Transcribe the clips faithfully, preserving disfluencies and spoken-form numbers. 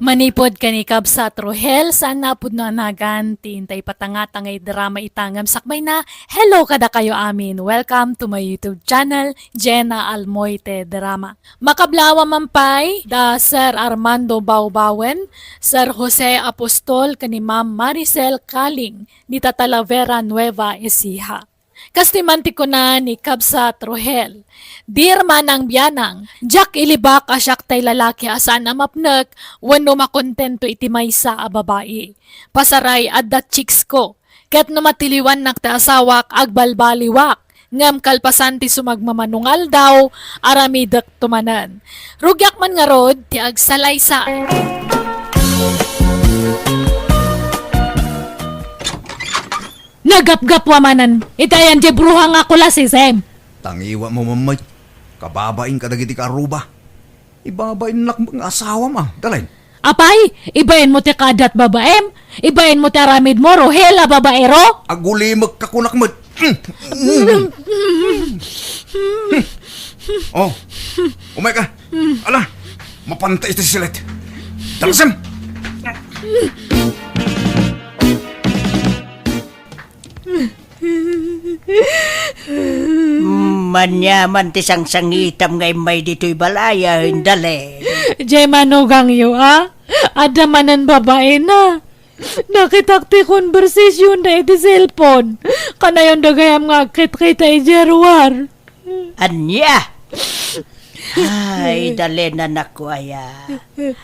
Manipud ken ni Kabsat Rohel, saan a pudno a nagan ti inta ipatangtang nga drama ita ngem sakbayna. Hello kadakayo amin. Welcome to my YouTube channel, Jenna Almoite Drama. Makablawa man pay da Sir Armando Baubawen, Sir Jose Apostol, ken ni Ma'am Maricel Kaling, dita Talavera, Nueva Ecija. Kastoy man ti kuna ni Kabsat Rohel, "Dear Manang Bianang, diak ilibak a siak tay lalaki a saan a mapnek wenno makontento iti maysa a babai. Pasaray, adda chicks ko. Ket no matiliwannak ti asawak, agbalbaliwak. Ngem kalpasan ti sumagmamano nga aldaw, aramidek to manen. Rugiak man ngarud ti agsalaysa." Nagapgapwa manen iti ayan diay bruha nga kulasisem. Tangiwa mo, Mammay. Kababain kadagiti kaaruba. Ibabainnak nga asawam a, Dalin. Apay, ibain mo ti kaaddat babaem? Ibain mo ti aramid mo, Rohel a babaero? Agulimek ka kunak met. Oh, umay ka. Ala, mapanta iti silet. Dalasem! Maniaman ti sangsangitam nga immay ditoy balay a, Dalin. Diay manugangyo, a? Adda manen babaena. Nakitak ti conversation da iti cellphone. Kanayon da gayam nga agkitkita idiay ruar. Ania? Ay, Dalin, anakko aya.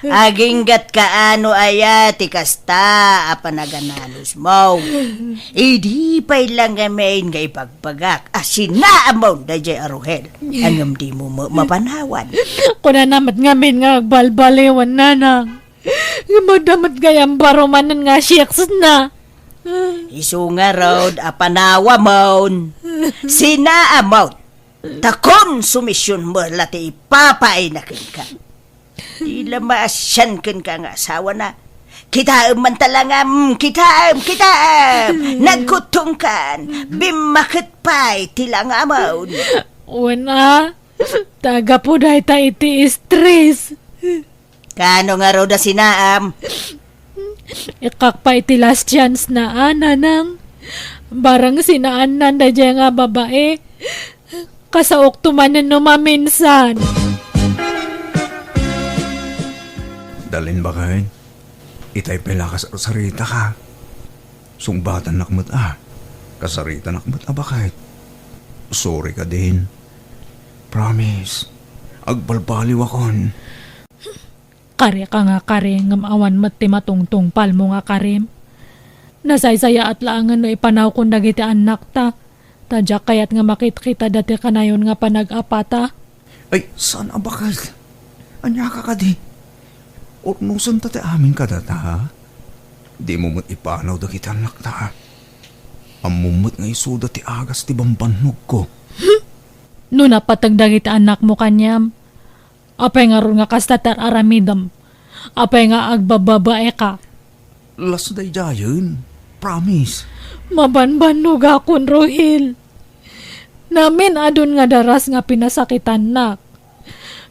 Aginggat ka ano aya ti kasta a panagananusmo. Idi pay la ngamin nga ibagbagak a sinaamon daydiay a Rohel. Ngem dimo ma-, mapanawan. Kunana met ngamin nga agbalbaliwen, nanang. Ngem adda met gayam baro manen nga chicks na. Isu ngarud a panawamon, sinaamon, ta konsumision met la ti ipapaayna kenka. Di la maasian kenka nga asawana. Kitaem man ta la nga, mm, kitaem, kitaem! Nagkuttongkan, bimmaket pay ti langamon. Wen a, ta gapu dayta iti stress. Kaano ngarud a sinaam? Ikkak pay iti last chance na, a, nanang. Barang sinaannan daydiay nga babai, kasaokto manen no maminsan. Dalin, baket, itay pay la kasarsarita ka. Sungbatannak met a. Kasaritanak met a, baket. Sorry ka, Din. Promise. Agbalbaliwakon. Kari ka nga kari, ngem awan met ti matungtungpalmo nga karim. Nasaysayaat laengen no ipanawkon dagiti annakta, ta diak kayat nga makitkitada ti kanayon nga panag-apata. Ay, saan a baket? Ania ka kadi? Urnosenta ti amin kadata, ha? Dimo met ipanaw dagiti annakta, ha? Ammom met nga isuda ti agas ti bambannogko. No napateg dagiti annakmo kaniam, apay ngarud nga kasta ti ar-aramidem? Apay nga agbababaeka? Las daydiayen. Promise. Mabanbannogakon, Rohel. Namin-adun nga daras nga pinasakitannak.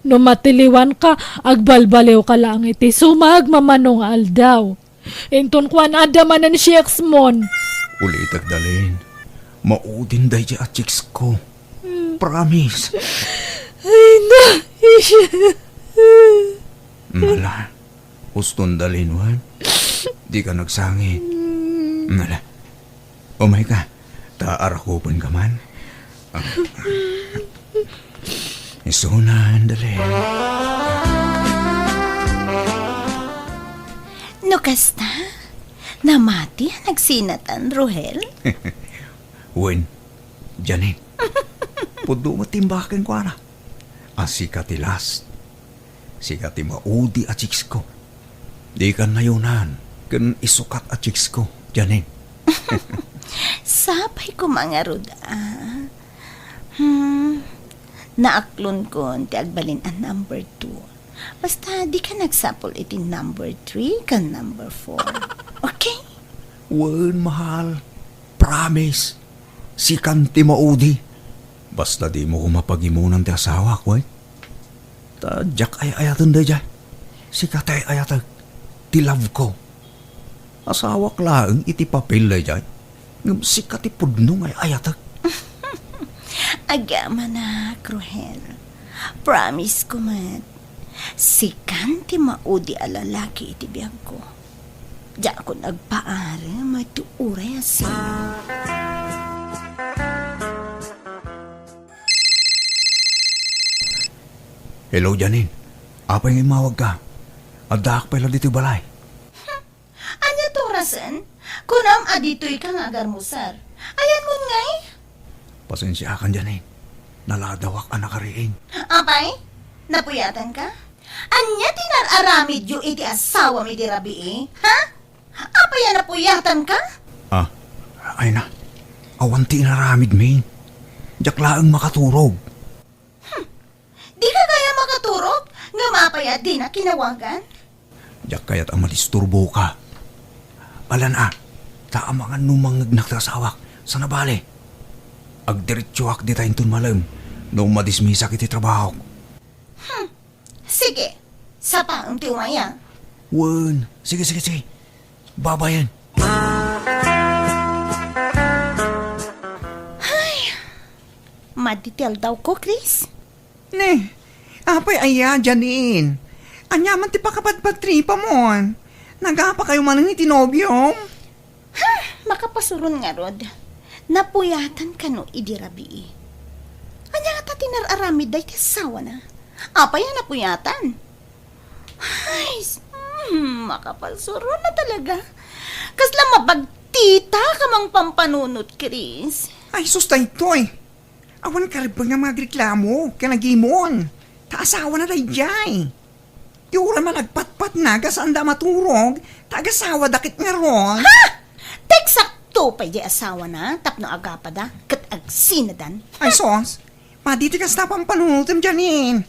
No matiliwanka, agbalbaliwka laeng iti sumagmamano nga aldaw. Inton kuan, adda manen chicks mon. Ulitek, Dalin. Maudin daydiay a chicks ko. Promise. Ay, na, isya. Mala, uston, Dalin, wen? Di ka nagsangit. Mala, umay ka, ta arakupen ka man. Ah. Isunan, Dalin. No kasta, namati a nagsinatan, Rohel? Wen, Janet. Pudno met ti imbaga kenkuana. A sika ti last. Sika ti maudi a chicks ko. Dika nayonan ken isukat a chicks ko, Janet. Sapay koma ngarud a. Hmm, naaklonkon ti agbalin a number two. Basta, dika nagsapul iti number three ken number four. Okay? Wen, mahal. Promise. Sikan ti maudi. Basta dimo koma pagimunan ti asawak, wen? Ta diak ay-ayaten daydiay. Sika ti ay-ayatek. ti love ko. Asawak laeng iti papel daydiay, ngem sika ti pudno nga ay-ayatek. Agyamanak, Rohel. Promise ko met, sikan ti maudi a lalaki iti biagko. Diakon agpaarem iti uray a sino. Hello, Janine. Apay nga immawagka? Addaak pay la ditoy balay. Hmm. Ania ti orasen? Kunam a ditoyka nga agarmusar. Ayanmon ngay? Pasensiakan, Janine. Naladawak a nakariing. Apay? Napuyatanka? Ania ti nar-aramidyo iti asawam iti rabii? Ha? Apay a napuyatanka? Ah, ay na. Awan ti inaramidmi. Diak laeng makaturog. Hmm. Dika gayam makaturog? Ngem apay a dina kinawagan? Diak kayat a madisturboka. Alan a, ta amangan no mangngegnak ti asawak. Sana bale, agdiretsoak dita inton malem no madismisak iti trabahok. Hmm. Sige, sapaem ti umay a. Wen, sige, sige, sige. Babayen. Ay, madi ti aldawko, Chris. Ne, apay aya, Janine? Ania man ti pakabadbadtripamon? Nagapakayo manen iti nobiom? Ha, makapasuron ngarud. Napuyatan kano idi rabii? Ania ngata ti nar-aramid dayta asawana? Apay a napuyatan? Ay, s-, hmm, makapasuron na talaga. Kasla mabagtita ka mang pampanunot, Chris. Ay, sus, daytoy. Awan karibeng nga mangagreklamo ken agimon. Ta asawana daydiay. Ti uray man agpatpatna, sanda a maturog, ta agasawada ket ngarud. Ha? Eksakto pay diay asawana tapno agapada ket agsinadan. Ay, sus. Madi ti kasta a pampanunotem, Janine.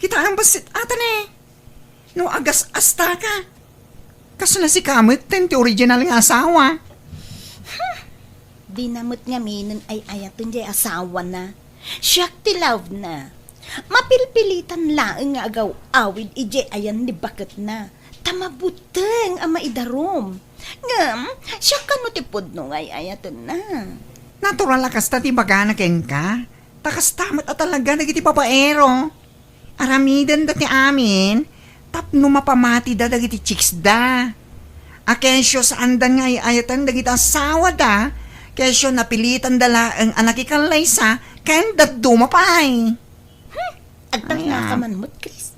Kitaem bassit ata ne. No agas-asta ka, kasla sika metten ti original nga asawa. Hmm. Dina met ngaminen ay-ayaten diay asawana. Siak ti love na. Mapilpilitan laeng nga agaw-awid idiay ayan ni baketna. Ta mabuteng a maidarum. Ngem, siak kano ti pudno nga ay-ayatenna. Natural a kasta ti ibagana kenka. Ta kasta met a talaga dagiti babaero. Aramidenda ti amin tapno mapamatida dagiti chicksda. A kesyo saandan nga ay-ayaten dagiti asawada, kesyo napilitanda laeng a nakikallaysa ken dadduma pay. Hmm, agtalna ka man met, Chris.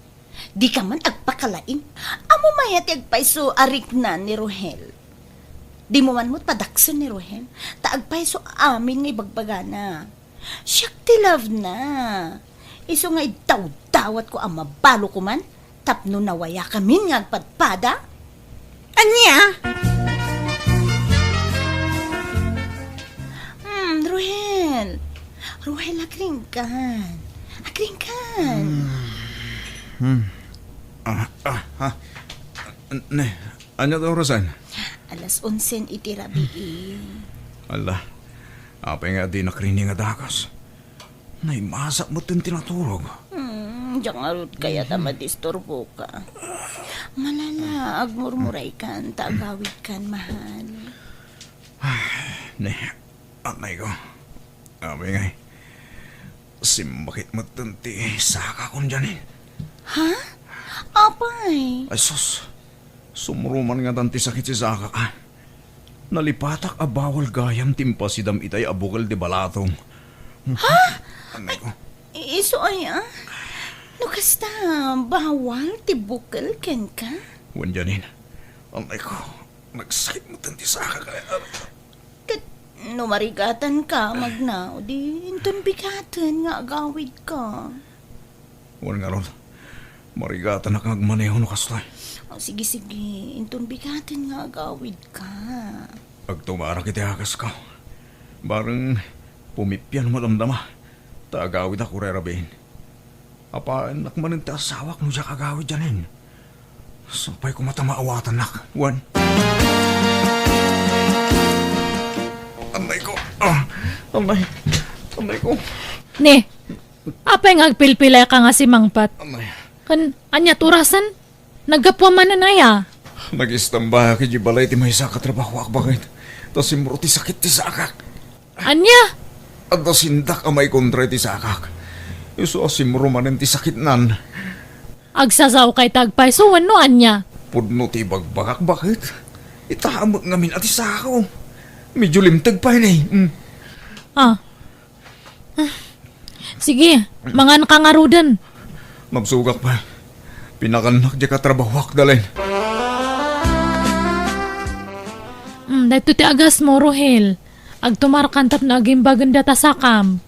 Dika man agpakalaing. Ammom aya ti agpayso a rikna ni Rohel? Dimo man met padaksen ni Rohel, ta agpayso amin nga ibagbagana. Siak ti love na. Isu nga iddawdawatko a mabalo koman tapno nawayakamin nga agpadpada. Ania? Hmm, Ruhel. Ruhel, agringkan. Agringkan. Hmm. Hmm. Ah, ah, ah. Ne, ania ti orasen? Alas onsen iti rabii. Ala, apay nga dinak rikna nga dagus? Naimasak metten ti naturog. Hmm, diak ngarud kayat a madisturboka. Malala, agmurmuraykan, ta agawidkan, mahal. Ay, ne, anay ko. Apay ngay, simbakit metten ti sakakon, Janine. Ha? Apay? Ay, sus. Sumruman ngatan ti sakit ti sakak, ah. Nalipatak a bawal gayam ti impasidam itay a bukel ti balatom. Ha? Anay ko. Ay, isu aya? No kasta, bawal ti bukel kenka? Wen, Janine. Anay ko. Nagsakit metten ti sakak, ah. Ket no marigatanka, magna, di inton bigaten nga agawidka. Wen ngarud, marigatanak nga agmaneho no kastoy. O, sige, sige. Inton bigaten nga agawidka. Agtumarak iti akasko. Bareng pumipia no madamdama, ta agawidak uray rabiin. Apaennak manen ti asawak no diak agawid, Janine. Sapay koma ta maawatannak, wen. Anay ko. Ah, anay. Anay ko. Ne, apay nga agpilpilayka nga simangpet? Anay. Ken ania ti orasen? Naggapuam manen aya? Nagistambak iti balay ti maysa a katrabahoak, baket ta simro ti sakit ti sakak. Ania? Adda sindak a maikontra iti sakak. Isu a simro manen ti sakitnan. Agsasaoka iti agpayso wenno ania? Pudno ti ibagbagak, baket. Itamek ngamin a ti sako. Medyo limteg pay ni. Mm. Ah. Sige, manganka ngaruden. Nabsogak pay. Pinakannak diay katrabahoak, Dalen. Mm, daytoy ti agasmo, Rohel. Agtumarkan tapno agimbagen data sakam.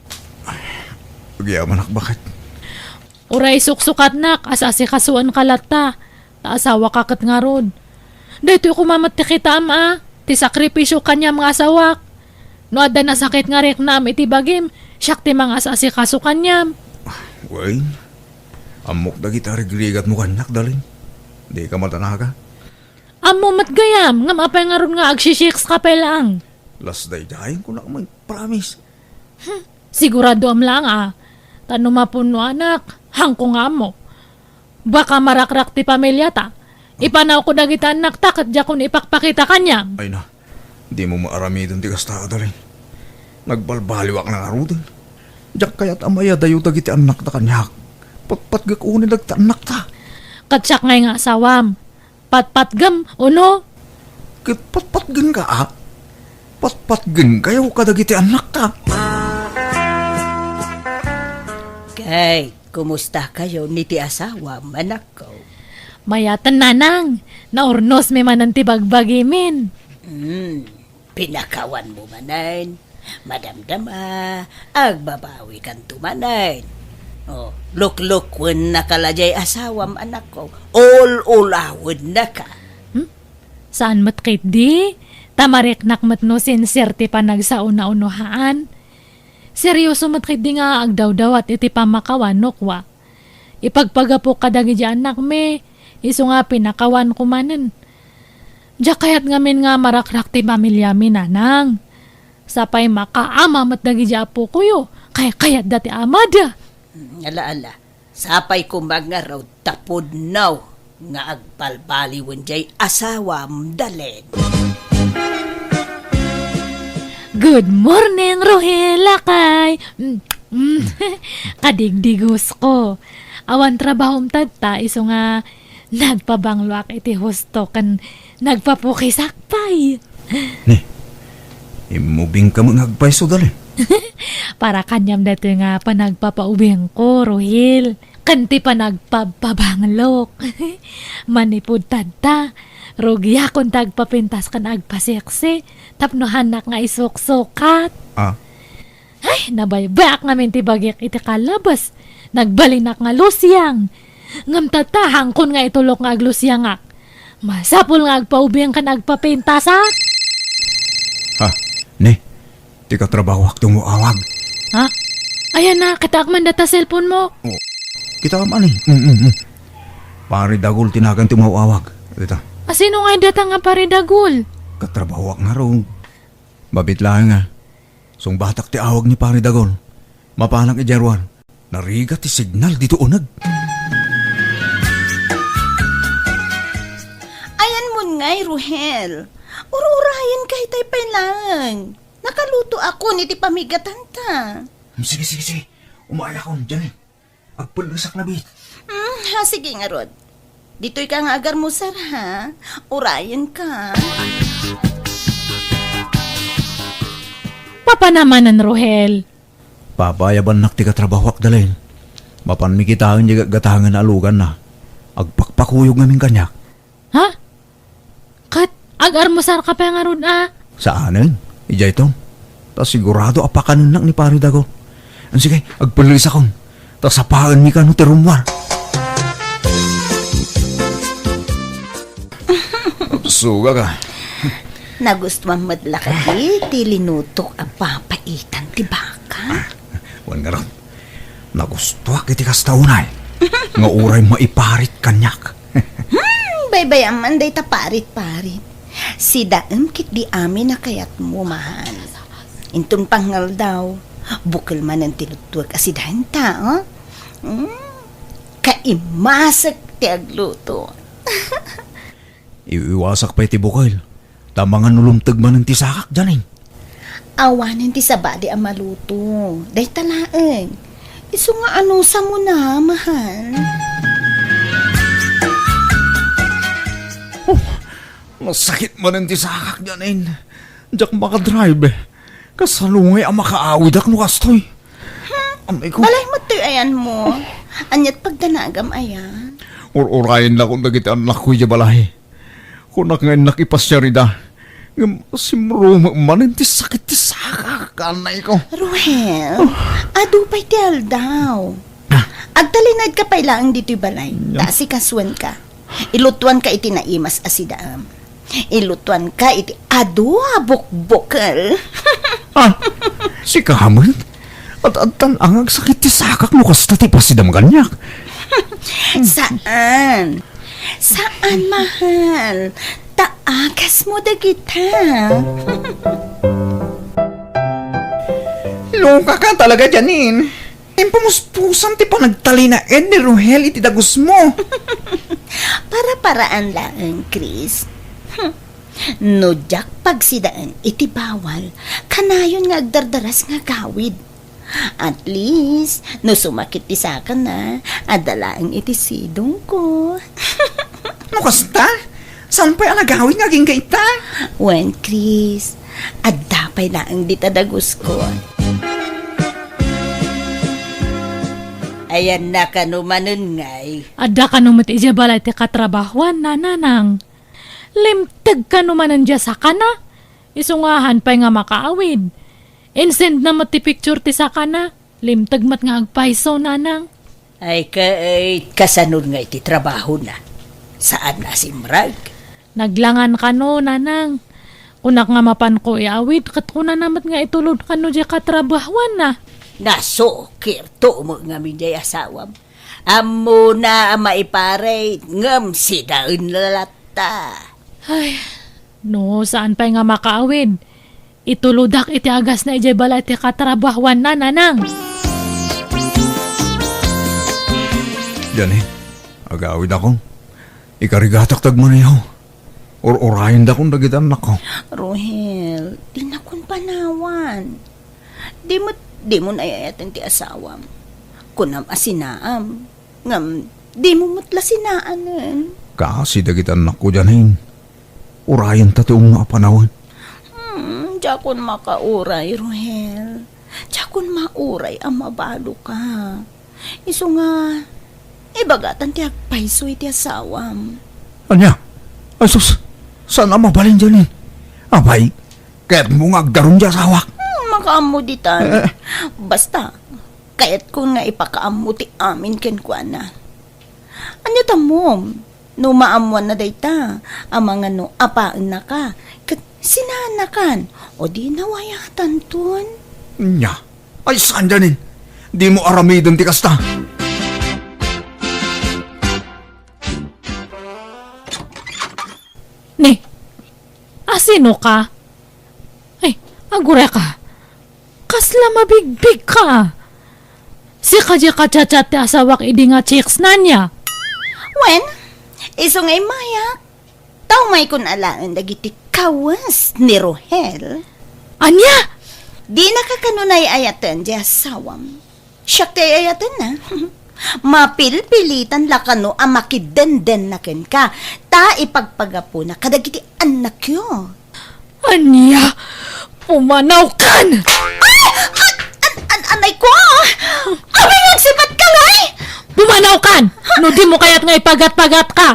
Agyamanak, baket. Uray suksukatnak, as-asikasuenka latta, ta asawaka ket ngarud. Daytoy koma met ti kitaem a, ti sakripisio kaniam nga asawak. No adda nasakit nga riknam iti bagim, siak ti mangas-asikaso kaniam. Wen, ammok dagiti arigrigatmo kaniak, Dalen. Dika madanaga. Ammo met gayam, ngem apay ngarud nga agsisiks ka pay laeng? Lasdaydayen ko nak met, promise. Hmm, siguradoam laeng a. Ta no mapunnoanak, haanko nga ammo. Baka marakrak ti pamiliata. Ipanawko dagiti annakta ket diakon ipakpakita kaniam. Ay na, dimo maaramiden ti kasta, Dalen. Nagbalbaliwak na ngaruden. Diak kayat a mayadayo dagiti annakta kaniak. Patpatgek unay dagiti annakta. Ket siak ngay nga asawam. Patpatgem, uno? Ket patpatgenka, a? Patpatgenkayo kadagiti annakta. Kay, kumustakayo ni ti asawam, anakko? Mayaten, nanang. Naurnosmi manen ti bagbagimin. Hmm. Pinakawanmo manen, madamdama, agbabawikanto manen. O, luklukuennaka la diay asawam, anakko. Ul-ulawennaka. Hmm? Saan met ketdi? Ta mariknak met no sincere ti panagsao-unohaan. Serioso met ketdi nga agdawdawat iti pammakawan no kua. Ipagpagapok kadagiti annakmi, isu nga pinakawanko manen. Diak kayat ngamin nga marakrak ti pamiliami, nanang. Sapay makaama met dagiti apokoyo, kaykayatda ti amada. Mm, ala, ala. Sapay koma ngarud ta pudno nga agbalbaliwen diay asawam, Dalen. Good morning, Rohel, lakay. Mm, mm. Kadigdigos ko. Awan trabahom tatta, isu nga nagpabangloak iti husto ken nagpapukisak pay. Ni, immubingka met nga agpayso, Dalen. Para kaniam daytoy nga panagpapaubingko, Rohel. Ken ti panagpabpabanglok. Manipud tatta, rugiakon ti agpapintas ken agpaseksi, tapno haannak nga isuksukat. Ah. Ay, nabaybayak ngamin ti bagik iti kalabas. Nagbalinak nga lusiang. Ngem tatta, haankon nga itulok nga aglusiangak. Masapul nga agpaubing ken agpapintasak. Ha? Ni, ti katrabahoak ti umaw-awag. Ha? Ayan na, kitaak man data cellphone mo. Oh, kitaam ani? Mm, mm, mm. Pari Dagul ti nagan ti umaw-awag. Dita. A, sino nga data nga Pari Dagul? Katrabahoak ngarud. Mabit laeng nga. Sungbatak ti awag ni Pari Dagul. Mapanak idiay ruar. Narigat ti signal ditoy uneg. Ayan mon ngay, Ruhel. Ur-urayen ka itay pay laeng. Nakalutoakon iti pamigatanta. Hmm, sige, sige, sige. Umayakon, Janine. Agpellesak labi. Hmm, ha, sige ngarud. Ditoy ka nga agarmusar, ha? Urayen ka. Papanamanen, Ruhel. Papayabannak ti katrabahoak, Dalen. Mapanmi kitaen diay gatgatangen a aluganna. Agpakpakuyog ngamin kaniak. Ha? Ket agarmusar ka pay ngarud a? Saanen. Idiay ton. Ta sigurado a pakanennak ni Pari Dagul. Sige, agpellisakon. Ta sapaenmi kano ti rummuar. Suga ka. Nagustuam met la kadi ti linutok a papaitan ti baka? Wen ngarud, nagustuak iti kasta unay nga uray maiparit kaniak. Hmm, baybay-am man dayta parit-parit. Sidaem ketdi amin a kayatmo, man. Inton pangngaldaw, bukel manen ti luttuek a sidaenta, oh? Hmm, kaimasek ti agluto. Iwiwasak pay ti bukel. Ta amangan no lumteg manen ti sakak, Janine. Awanen ti sabali a maluto. Dayta laeng. Isu nga anusamona, mahal. Oh, nasakit manen ti sakak, Janine. Diak makadrive. Kasano ngay a makaawidak no kastoy? Amay ko. Balay met toy ayanmo. Aniat pagdanagam aya? Ur-urayen dakon dagiti annakko idiay balay. Kunak nga innak ipasiar ida. Ngem simrumem manen ti sakit ti sakak, anay ko. Ruhel, adu pay ti aldaw. Ah. Agtalinaedka pay laeng ditoy balay. Ya. Ta asikasuenka. Ilutuanka iti naimas a sidaam. Ilutuanka iti adu a bukbukel. Ah, sika met? Ad-adtan a nga agsakit ti sakak no kasta ti pasidam kaniak. Saan. Saan, mahal. Ta agasmo dagita. Loka ka talaga, Janine. Impamuspusan ti panagtalinaed ni Rohel iti dagusmo. Para-paraan laeng, Chris. Hmm. No diak pagsidaen iti bawal, kanayon nga agdardaras nga agawid. At least, no sumakit ti sakana, adda laeng iti sidongko. No kasta, saan pay a nagawid nga agingga ita? Wen, Chris, adda pay laeng dita daguskon. Ayanna kano manen ngay? Adda kano met idiay balay ti katrabahuanna, Nanang. Limteg kano manen diay sakana? Isu nga haan pay nga makaawid. Insendna met ti picture ti sakana. Limteg met nga agpayso, Nanang. Ay, ket kasano ngay ti trabahona? Saan a simrek? Naglangan kano, Nanang. Kunak nga mapanko iawid, ket kunana met nga itulod kano diay katrabahuanna. Nasukirto met ngamin diay asawam. Ammona a maiparit, ngem sidaenna latta. Ay, no, saan pay nga makaawid. Itulodak iti agasna idiay balay ti katrabahuanna, Nanang. Janine, agawidakon. Ikarigatak ti agmaneho. Ur-urayendakon dagiti annakko. Rohel, dinakon panawan. Di met, dimo ay-ayaten ti asawam. Kunam a sinaam. Ngem, dimo met la sinaanen. Kaasi dagiti annakko, Janine. Urayenta ti umno a panawen. Hmm, diakon makauray, Rohel. Diakon mauray a mabaloka. Isu nga, ibagatan ti agpayso iti asawam. Ania? Ay sus, saan a mabalin, Janine? Apay, kayatmo nga agdarum ti asawak? Hmm, makaammo ditan. Eh. Basta, kayatkon nga ipakaammo ti amin kenkuana. Ania tammom? No maammoanna dayta, amangan no apaennaka, ket sinaannakan, o di nawayatanton. Nya, ay saan, Janine? Dimo aramiden ti kasta. Ni, asino ka? Ay, agureka. Kasla mabigbigka. Sika diay ka-chat-chat ti asawak idi nga chicks, Nania? Wen, isu nga immayak. Ta umaykon alaen dagiti kawes ni Rohel. Ania? Dinaka kano ay-ayaten diay asawam. Siak ti ay-ayatenna. Mapilpilitan la kano a makidenden na kenka, ta ipagpagapuna kadagiti annakyo. Ania? Pumanawkan! Ay! An, an, an, anay ko! Amin nga agsipatka, ngay! Pumanawkan! No dimo kayat nga ipagat-pagatka!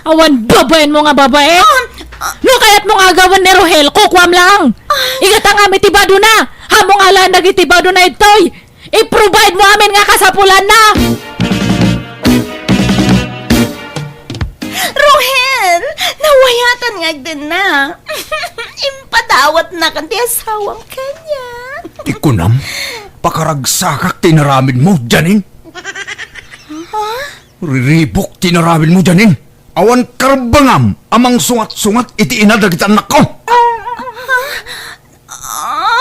Awan babaenmo nga babae! Ah, ah. No kayatmo nga agawen ni Rohel, kukuam laeng! Igatangam iti badona! Ammom alaen dagiti badona ditoy! I-provide mo amin nga kasapulanna! Rohel, nawayatan nga agdenna. Impadawatnakan ti asawam kaniak. Ti kunam, pakaragsakak ti inaramidmo, Janine. Ha? Riribuk ti inaramidmo, Janine. Awan karbengam a mangsungat-sungat iti ina dagiti annakko. Ha?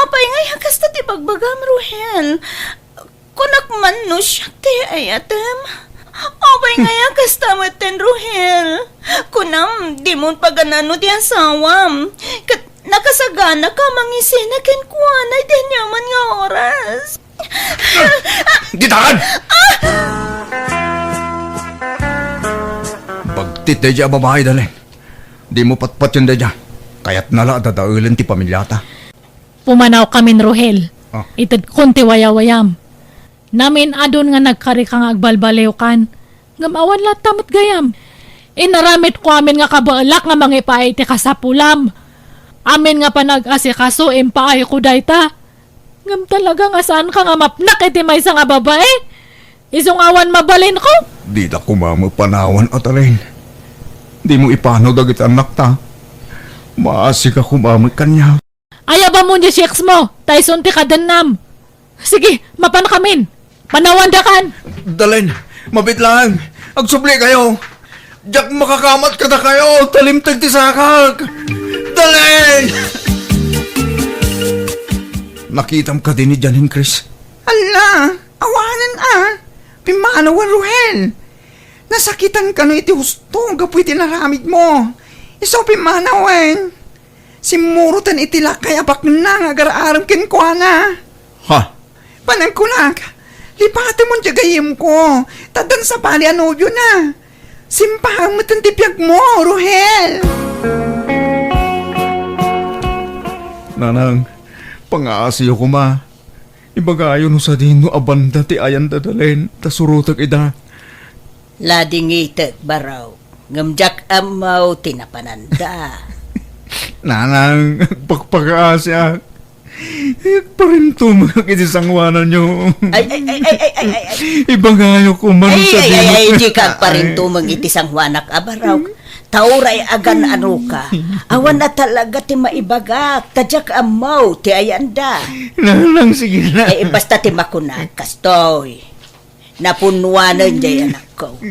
Apay ngay a kasta ti bagbagam, Rohel? Kunak man no siak ti ay-ayatem. Apay ngay a kasta metten, Rohel? Kunam, dimon pagan-ano ti asawam. Ket nakasaganaka a mangisina kenkuana iti aniaman nga oras. Ditakan! Bagtit daydiay a babai, Dalen. Dimo patpatien daydiay. Kayatna la a dadaelen ti pamiliata. Pumanawkamin, Rohel. Ah. Itedkon ti wayawayam. Namin-adun nga nagkarika nga agbalbaliwkan. Ngem awan latta met gayam. Inaramidko amin nga kabaelak nga mangipaay iti kasapulam. Amin nga panag-asikaso, impaayko dayta. Ngem talaga nga saanka nga mapnak iti maysa nga babai? Isu nga awan mabalinko? Dida koma met panawan, Atalin. Dimo ipanaw dagiti annakta. Maasika koma met kaniak. Ayabam mon diay sex mo, ta isun ti kadennam. Sige, mapankamin. Panawandakan. Dalen, mabit laeng. Agsubli kayo. Diak makakamat kadakayo, ta limteg ti sakak. Dalen! Nakitam kadi ni Janine, Chris? Ala, awanen a. Pimmanawen, Ruhel. Nasakitan kano iti husto gapu iti naramid mo. Isu pimmanawen. Simmuroten iti lakay a baknang nga agar-arem kenkuana. Ha? Panagkunak, lipatemon diay gayyemko, ta addan sabali a nobiona. Simpaem metten ti biagmo, Ruhel. Nanang, pangaasiyo koma. Ibagayo no sadino a banda ti ayan da Dalen, ta surotek ida. Ladingitek, Barok, ngem diak ammo ti napananda. Nanang, agpakpakaasiak. Agparintumengak iti sangoananyo. Ay, ay, ay, ay, ay, ay, ay, ay. Ibagayo koma no Ay, ay, ay, sadino. Ay, dika agparintumeng iti sangoanak a Barok. Ta uray agan-anoka, awan a talaga ti maibagak, ta diak ammo ti ayanda. Nanang, sige na. Eh, basta ti makunak, kastoy. Napunnuanen diay anakko.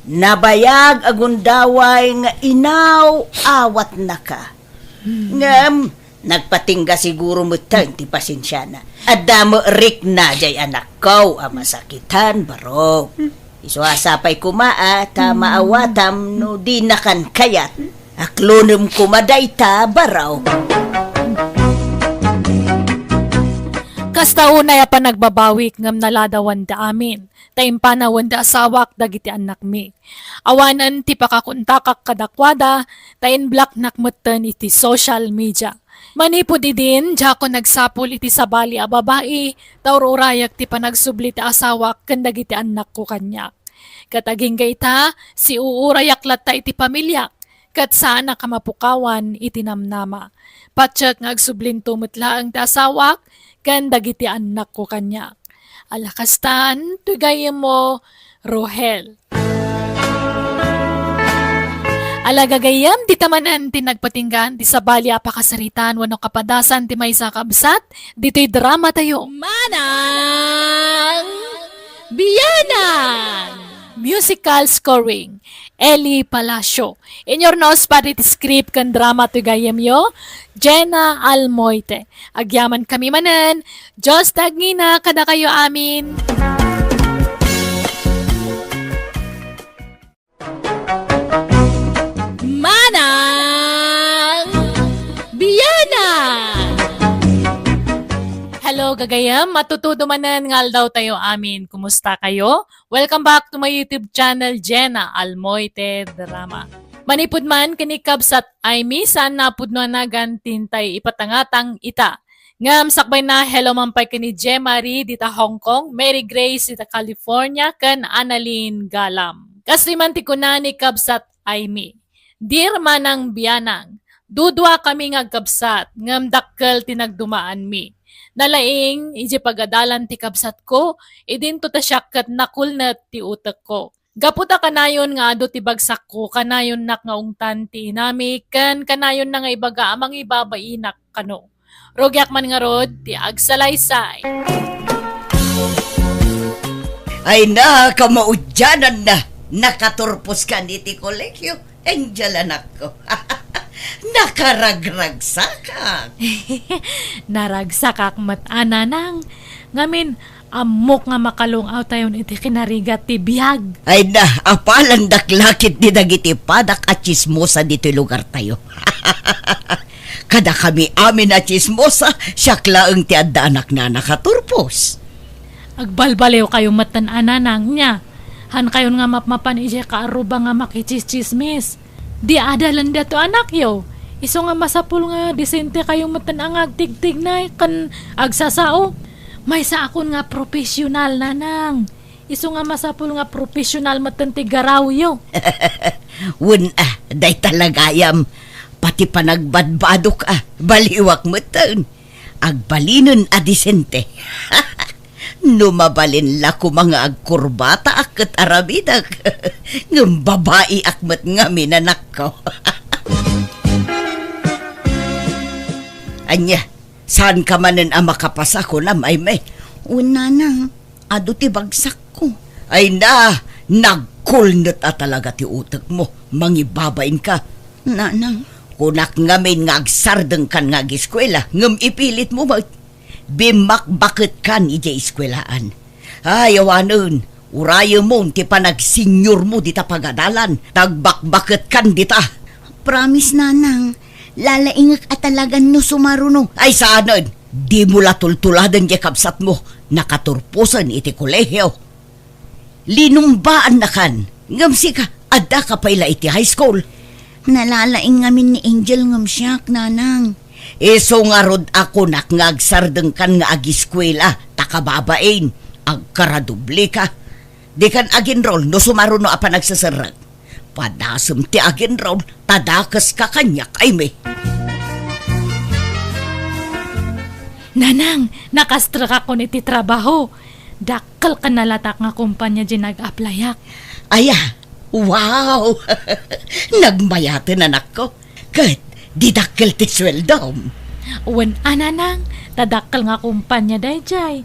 Nabayag a gundaway nga inaw-awatnaka. Ngem, nagpatingga siguro metten ti pasensiana. Adda met rikna diay anakko a masakitan, Barok. Isu a sapay koma a ta maawatam no dinakan kayat. Aklonem koma dayta, Barok. Kasta unay a panagbabawik ngem naladawanda amin, ta impanawenda asawak dagiti annakmi. Awanen ti pakakontakak kadakuada, ta inblocknak metten iti social media. Manipud idin, diakon agsapul iti sabali a babai, ta ur-urayak ti panagsubli ti asawak ken dagiti annakko kaniak. Ket agingga ita, siuurayak latta iti pamiliak, ket saanak a mapukawan iti namnama. Patiek nga agsublinto met laeng ti asawak ken dagiti annakko kaniak. Ala kastan, ti gayyemmo, Rohel. Ala gagayyem, dita manen ti nagpatinggaan ti sabali a pakasaritaan wenno kapadasan ti maysa a kabsat ditoy drama tayo. Manang Bianang! Musical scoring, Eli Palacio. Inyurnos padi ti script ken drama ti gayyemyo, Jenna Almoite. Agyamankami manen. Dios ti agngina kadakayo amin. Manang Bianang! Hello, gagayyem. Matutudo manen nga aldaw tayo amin. Kumusta kayo? Welcome back to my YouTube channel, Jenna Almoite Drama. Manipud man ken ni Kabsat Aimee, saan napudno a nagan ti intay ipatangatang ita. Ngem sakbayna, hello man pay ken ni Jemarie dita Hong Kong, Mary Grace dita California, ken Annalyn Galam. Kastoy man ti kuna ni Kabsat Aimee, "Dear Manang Bianang, duduakami nga agkabsat, ngem dakkel ti nagdumaanmi. Nalaing, idiay pagadalan ti kabsatko, idinto ta siak ket nakulnet ti utekko. Gapu ta kanayon nga adu ti bagsakko, kanayonnak nga ungtan ti inami, ken kanayonna nga ibaga a mangibabainak kano. Rugiak man ngarud ti agsalaysay." Ay na, kamaudiananna, nakaturpos kan iti kolegio. Angel, anakko. Nakaragragsakak. Naragsakak met a, nanang. Ngamin, ammok nga makalung-awtayon iti kinarigat ti biag. Ay na, apalandak la ketdi dagiti padak a tsismosa ditoy lugartayo. Kadakami amin a tsismosa, siak laeng ti addaanak a nakaturpos. Agbalbaliwkayo metten a nanang, nia. Haankayon nga mapmapan idiay kaarruba nga makitsistsismis. Di adalen daytoy anakyo. Isu nga masapul nga disentekayo metten a nga agtigtignay ken agsasao. Maysaakon nga profesional, nanang. Isu nga masapul nga profesional metten ti garawyo. Wen a, dayta la gayam. Pati panagbadbadok a, baliwak metten. Agbalinen a disente. No mabalin la koma nga agkurbataak ket aramidek. Ngem babaiak met ngamin, anakko. Ania, saanka manen a makapasa, kunam, Aimee? Wen, nanang, adu ti bagsakko. Ay na, nagkulnet a talaga ti utekmo. Mangibabainka. Nanang. Kunak ngamin nga agsardengkan nga agiskuela, ngem ipilitmo met. Bimmakbaketkan idiay eskuelaan. Ay, awanen, urayemon ti panagsenyormo dita pagadalan, ta agbakbaketkan dita. Promise, nanang, lalaingek a talagan no sumaruno. Ay, saanen, dimo la tultuladen diay kabsatmo, nakaturposen iti kolehio. Linumbaannakan, ngem sika, addaka pay la iti high school. Nalalaing ngamin ni Angel ngem siak, nanang. Isu ngarud a kunak nga agsardengkan nga agiskuela, ta kababain, agkaradobleka. Dikan ag-enroll no sumaruno a panagseserrek. Padasem ti ag-enroll, ta dakeska kaniak, Aimee. Nanang, nakastrekakon iti trabaho. Dakkel ken nalatak nga kompania diay nag-applyak. Aya, wow! Nagmayaten, anakko. Ket di dakkel ti sueldom. Wen a, nanang, ta dakkel nga kompania daydiay.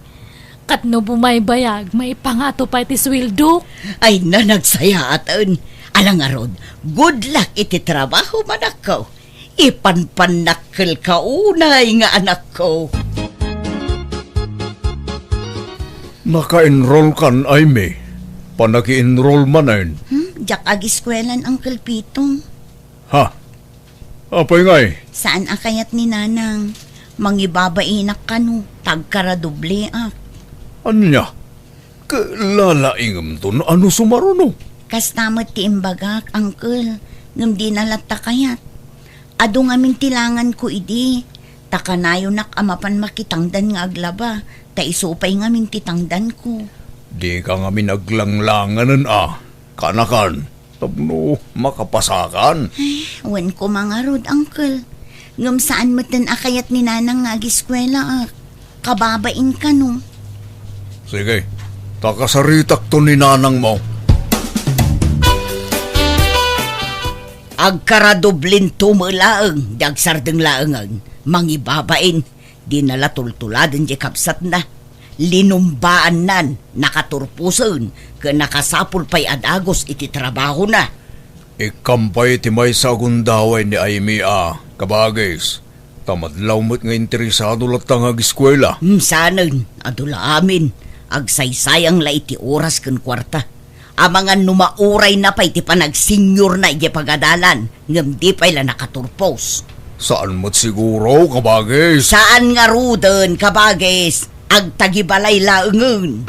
Ket no bumaybayag, maipangato pay ti sueldok. Ay na, nagsayaaten. Ala ngarud, good luck iti trabaho, anakko. Ipanpannakkelka unay nga anakko. Naka-enrollkan, Aimee? Panaki-enroll manen? Hmm, diak agiskuelan, Uncle Pitong. Ha? Apay ngay? Saan a kayat ni Nanang. Mangibabainak kano, ta agkaradobleak. Ania? Ket lalaingemto no sumaruno? Kasta met ti imbagak, Uncle, ngem dina latta kayat. Adu ngamin ti langanko idi, ta kanayonak a mapan makitangdan nga aglaba, ta isu pay ngamin ti tangdanko. Dika ngamin aglanglanganen a, kanakan. Tapno makapasakan. Ay, wen koma ngarud, Uncle. Ngem saan metten a kayat ni Nanang nga agiskuelaak. Kababain kano. Sige, ta kasaritakto ni Nanangmo. Agkaradoblinto met laeng, di agsardeng laengen. Mangibabain. Dina la tultuladen diay kabsatna. Linumbaannan, nakaturposen, ken nakasapul pay a dagus iti trabahona. Ikkam pay ti maysa a gundaway ni Aimee a, kabagis. Ta madlaw met nga interesado latta nga agiskuela. Hmm, saanen, adu la amin. Agsaysayang la iti oras ken kuarta. Amangan no maurayna pay ti panagsenyorna idiay pagadalan, ngem di pay la nakaturpos. Saan met siguro, kabagis? Saan ngaruden, kabagis? Agtagibalay laengen.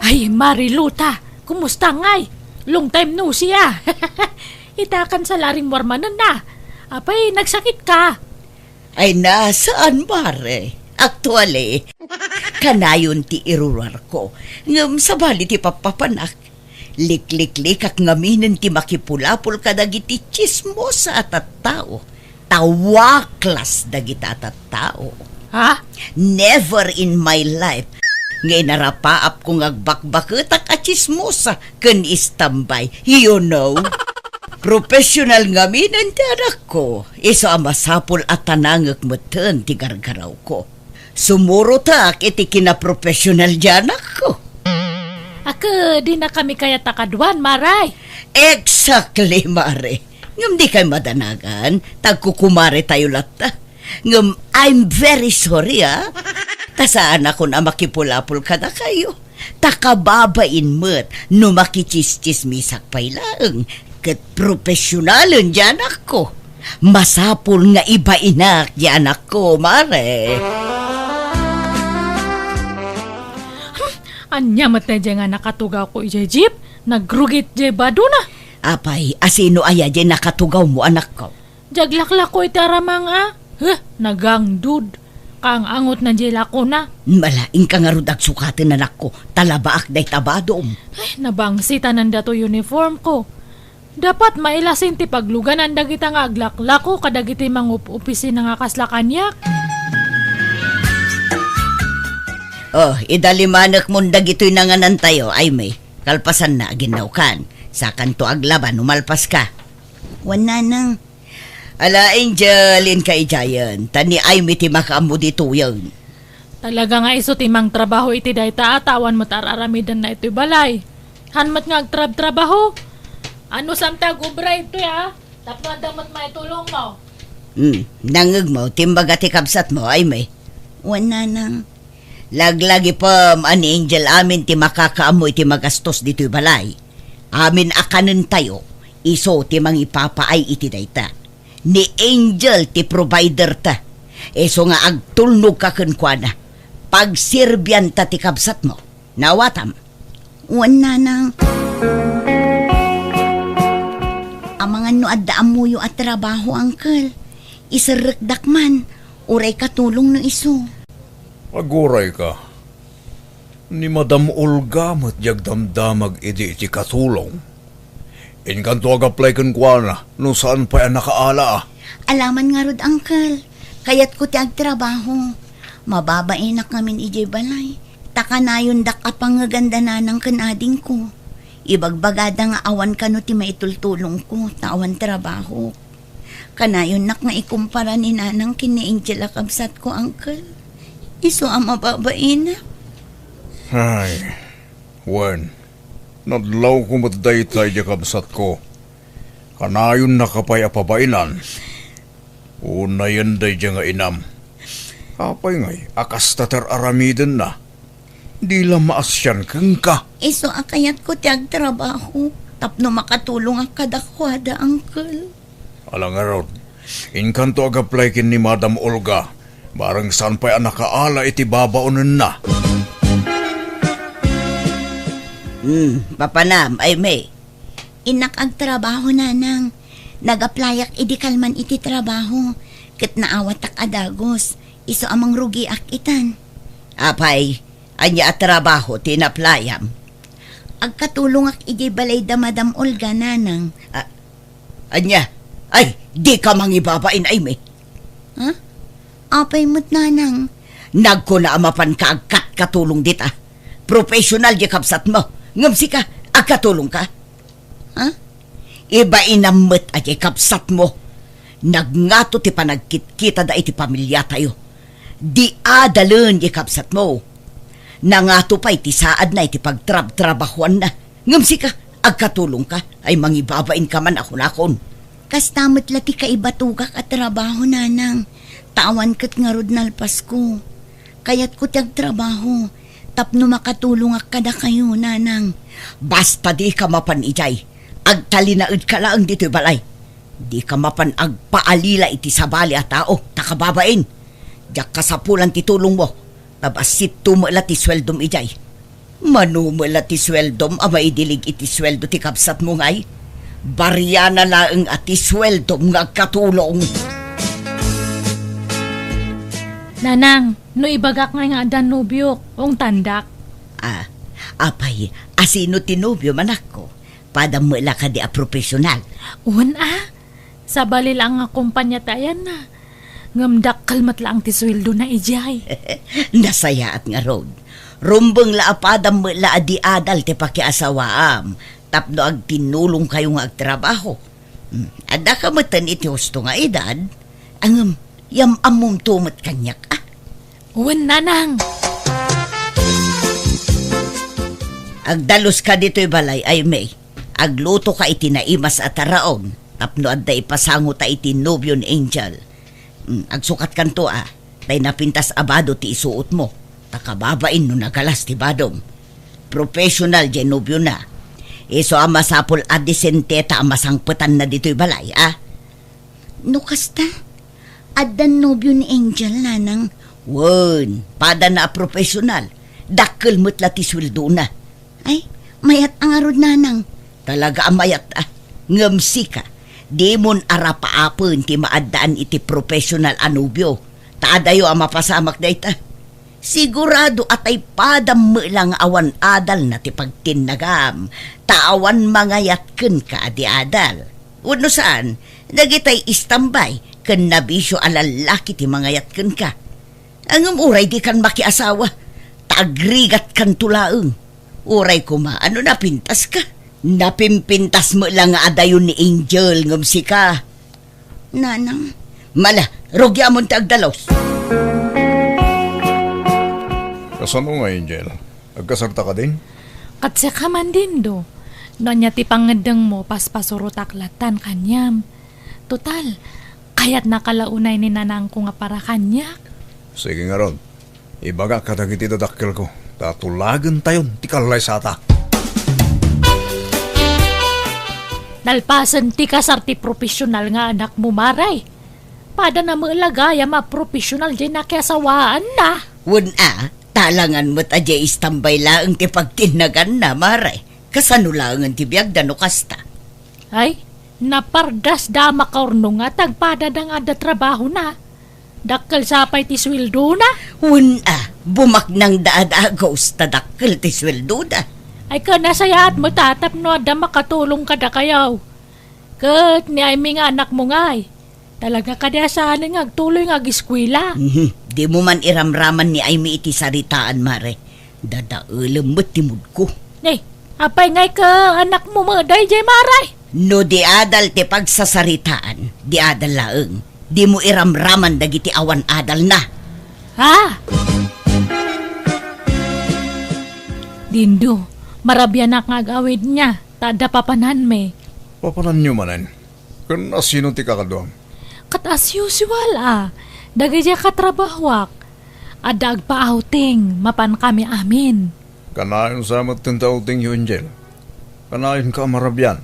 Ay, Mariluta, kumusta ngay? Long time no see, a. Itakan sa laring warmanen na. Apay, nagsakit ka? Ay na, saan, mare? Actually, kanayon ti iruruarko. Ngem sabali ti pappapanak. Likliklikak ngaminen ti makipulapol kadagiti tsismosa a tattao. Ta waklas dagita a tattao. Ha? Never in my life nga inarapaapko nga agbakbaketak a tsismosa ken istambay. You know? Professional ngaminen ti anakko. Isu a masapul a tanangek metten ti gargarawko. Sumurotak iti kinaprofessional ti anakko. Ket dinakami kayat a kaduan, Mare? Exactly, Mare. Ngem dikay madanagan, ta agkukumaretayo latta. Ngem I'm very sorry, ah. Ta saanakon a makipulapol kadakayo. Ta kababain met no makitsistsismisak pay laeng. Ket profesionalen ti anakko. Masapul nga ibainak ti anakko, mare. Hmm, ania met daydiay nga nakatugawko idiay jeep? Nagrugit diay badona. Apay, asino aya diay nakatugawmo, anakko? Diay aglaklako iti aramang a. Huh, nagangdud. Kaang-angot na diay lakona. Mala, inka ngarud agsukaten, anakko, ta labaak dayta badom. Ay, nabangsitanan datoy uniformko. Dapat mailasin ti pagluganan dagita nga aglaklako kadagiti mangup-opisina nga kasla kaniak. Oh, idalimanekmon dagitoy nanganantayo, Aimee. Kalpasanna, aginnawkan. Sakanto aglaba no malpaska. Wen, nanang. Ala, Angel, inka idiayen. Ta ni Aimee ti makaammo ditoyen. Talaga nga isu ti mangtrabaho iti dayta a ta awan met ar-aramidenna itoy balay. Han met nga agtrabtrabaho. Ano saan ta agubra itoy, a? Tapno adda met maitulongmo. Hmm, nangngegmo ti imbaga ti kabsatmo, Aimee? Wen, nanang. Laglagipem a ni Angel amin ti makakaammo iti magastos ditoy balay. Amin a kanentayo, isu ti mangipapaay iti dayta. Ni Angel ti provider ta. Isu nga agtulnogka kenkuana. Pagserbianta ti kabsatmo. Naawatam? Wen, nanang. Amangan no adda ammoyo a trabaho, uncle. Iserrekdak man, uray katulong no isu. Agurayka. Ni Madam Olga met diay agdamdamag idi iti katulong. Inkanto ag-apply kenkuana no saan pay a nakaala a. Alaman ngarud, uncle. Kayatko ti agtrabaho. Mababainak ngamin idiay balay. Ta kanayondak a pangngeganda nanang ken adingko. Ibagbagada nga awan kano ti maitultulongko ta awan trabaho. Kanayonnak nga ikumpara ni nanang ken ni Angel a kabsatko, uncle. Isu a mababainak. Ay, wen, nadlawko met dayta idiay kabsatko. Kanayonnaka pay a pabainan. Unayen daydiay nga inam. Apay ngay a kasta ti ar-aramidenna? Di la maasian kenka. Isu a kayatko ti agtrabaho tapno makatulongak kadakuada, uncle. Ala ngarud, inkanto ag-apply ken ni Madam Olga, bareng saan pay a nakaala iti babaonenna. Hmm, papanam, Aimee? Innak agtrabaho, nanang. Nag-applyak idi kalman iti trabaho, ket naawatak a dagus. Isu a mangrugiak itan. Apay, ania a trabaho ti inaplayam? Agkatulongak idiay balay da Madam Olga, nanang. A-, ania? Ay, dika mangibabain, Aimee. Ha? Apay met, nanang? Nagkuna a mapanka agkatkatulong dita. Professional diay kabsatmo. Ngem sika, agkatulongka? Ha? Ibainam met a diay kabsatmo. Nagngato ti panagkitkitada iti pamiliatayo. Di adalen diay kabsatmo. Nangato pay ti saadna iti pagtrabtrabahoanna. Ngem sika, agkatulongka? Ay, mangibabainka man a kunakon. Kasta met la ti kaibatogak a trabaho, nanang. Ta awan ket ngarud nalpasko. Kayatko ti agtrabaho tapno makatulongak kadakayo, nanang. Basta dika mapan idiay, agtalinaedka laeng ditoy balay. Dika mapan agpaalila iti sabali a tao, ta kababain. Diak kasapulan ti tulongmo, ta bassitto met la ti sueldom idiay. Mano met la ti sueldom a maidilig iti sueldo ti kabsatmo ngay? Bariana laeng a ti sueldom nga agkatulong. Nanang, no ibagak ngay nga addan nobiok, ungtandak. Ah, apay, asino ti nobiom, anakko? Padam met la kadi a profesional? Wen a, sabali la nga kumpanya ti ayanna. Ngem dakkel met laeng ti sueldona idiay. Nasayaat ngarud. Rumbeng la a padam met la a di adal ti pakiasawaam tapno agtinnulongkayo nga agtrabaho. Hmm, addaka metten iti husto nga edad. Ngem, yam-ammomto met kaniak, a? Wen, nanang. Agdaluska ditoy balay, Aimee. Aglutoka iti naimas a taraon tapno adda ipasangota iti nobio ni Angel. Mm, agsukatkanto a, tay napintas a bado ti isuotmo. Ta kababain no nagalas ti badom. Professional jay nobiona. Isu a masapul a disenteta a masangpetanna ditoy balay, a? No kasta, addan nobio ni Angel, nanang. Wen, padana a professional. Dakkel met la ti sueldona. Ay, mayat a ngarud, nanang. Talaga a mayat a. Ngem sika, dimon arapaapen ti maaddaan iti professional a nobio. Ta adayo a mapasamak dayta. Sigurado a tay padam met la nga awan adalna ti pagtinnagam, ta awan mangayat kenka a di adal. Wenno saan, dagitay istambay ken nabisio a lallaki ti mangayat kenka. Ngem uray dikan makiasawa, ta agrigatkanto laeng. Uray koma, ano napintaska? Napimpintas met la nga adayon ni Angel ngem sika. Nanang. Mala, rugiamon ti agdalus. Kasano nga, Angel? Agkasarta kadin? Ket sika man, Dindo. No ania ti pangngeddengmo, paspasurotak latan kaniam. Total, kayatnaka la unay ni nanangko nga para kaniak. Sige ngarud. Ibagak kadagiti dadakkelko, ta tulagentayon ti kallaysata. Nalpasen ti kasar ti professional nga anakmo, Mare. Padana met la gayam a professional jay nakiasawaanna. Wen a, talangan met a jay istambay laeng ti pagtinnaganna, Mare. Kasano laengen ti biagda no kasta? Ay, napardasda a makaurnong nga tagpadana nga adda trabahona. Dakkel sa pay ti sueldona. Wen a, bumaknangda a dagus ta dakkel ti sueldona. Ay, ken nasayaat met a tapno adda makatulong kadakayo. Ket ni Aimee nga anakmo ngay, talaga kadi a saan nga agtuloy nga ageskuela? Mhm. Dimo man iramraman ni Aimee iti saritaan, Mare. Dadaelem met ti moodko. Eh, apay ngay ket anakmo met daydiay, Mare? No di adal ti pagsasaritaan, di adal laeng. Dimo iramraman dagiti awan adalna. Ha? Dindo, marabianak nga agawidna, ta adda papananmi. Papananyo manen? Ken asino ti kakaduam? Ket as usual a, dagiti katrabahoak, adda agpa-outing mapan kami amin. Kanayon sa met ti outingyo, Angel. Kanayonka a marabian.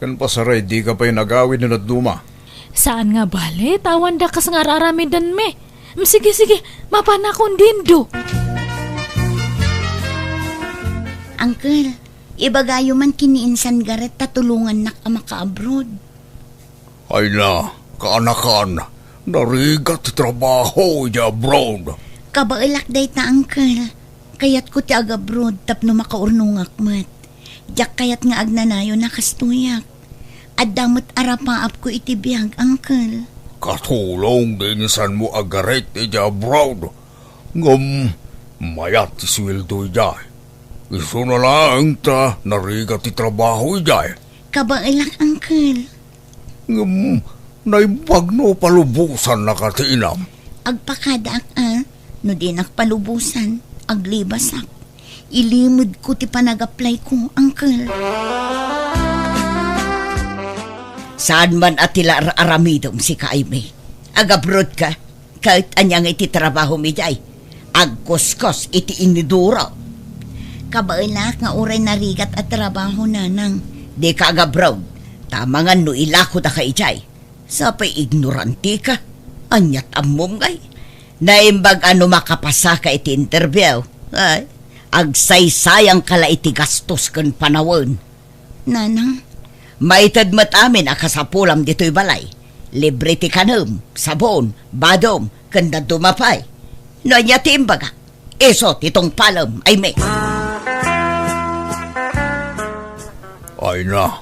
Ken pasaray dika pay nagawid no dadduma. Saan nga bale, ta awan dakas nga ar-aramidenmi. Mm, sige, sige, mapanakon, Dindo. Uncle, ibagayo man ken ni Insan Garret ta tulongannak a maka-abroad. Ay na, kaanakan, narigat ti trabaho idiay abroad. Kabaelak dayta, uncle. Kayatko ti ag-abroad tapno makaurnongak met. Diak kayat nga agnanayon a kastoyak. Adda met arapaapko iti biag, uncle. Katulong ni insanmo a Garret idiay abroad. Ngem, mayat ti sueldo idiay. Isuna laeng ta narigat ti trabaho idiay. Kabaelak, uncle. Ngem, naimbag no palubosannaka ti inam? Agpakadaak a, no dinak palubosan, aglibasak. Ilimedko ti panag-applyko, uncle. Saan man a ti la ar-aramidem, sika, Aimee? Ag-abroad ka? Ket ania nga iti trabahom idiay? Agkuskos iti inidoro. Kabaelak nga uray narigat a trabaho, nanang. Dika ag-abroad, ta amangan no ilakodaka idiay. Sapay ignorantika. Aniat ammom ngay? Naimbag a no makapasaka iti interview, ay, agsaysayangka la iti gastos ken panawen. Nanang. Maited met amin a kasapulam ditoy balay. Libre ti kanem, sabon, badom, ken dadduma pay. No ania ti imbagak, isu ti tungpalem, Aimee. Ay na,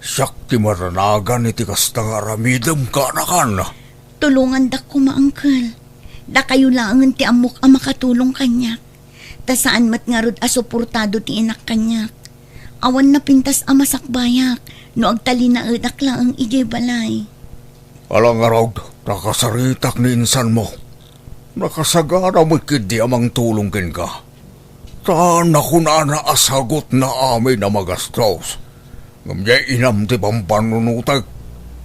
siak ti maranagan iti kasta nga aramidem, kaanakan. Tulongandak koma, uncle. Dakayo laengen ti ammok a makatulong kaniak. Ta saan met ngarud a suportado ti inak kaniak. Awan napintas a masakbayak no agtalinaedak laeng idiay balay. Ala ngarud, nakasaritak ni insanmo. Nakasagana met ketdi a mangtulong kenka. Ta nakunana a sagutna amin a magastos. Ngem diay inam ti pampannunotek.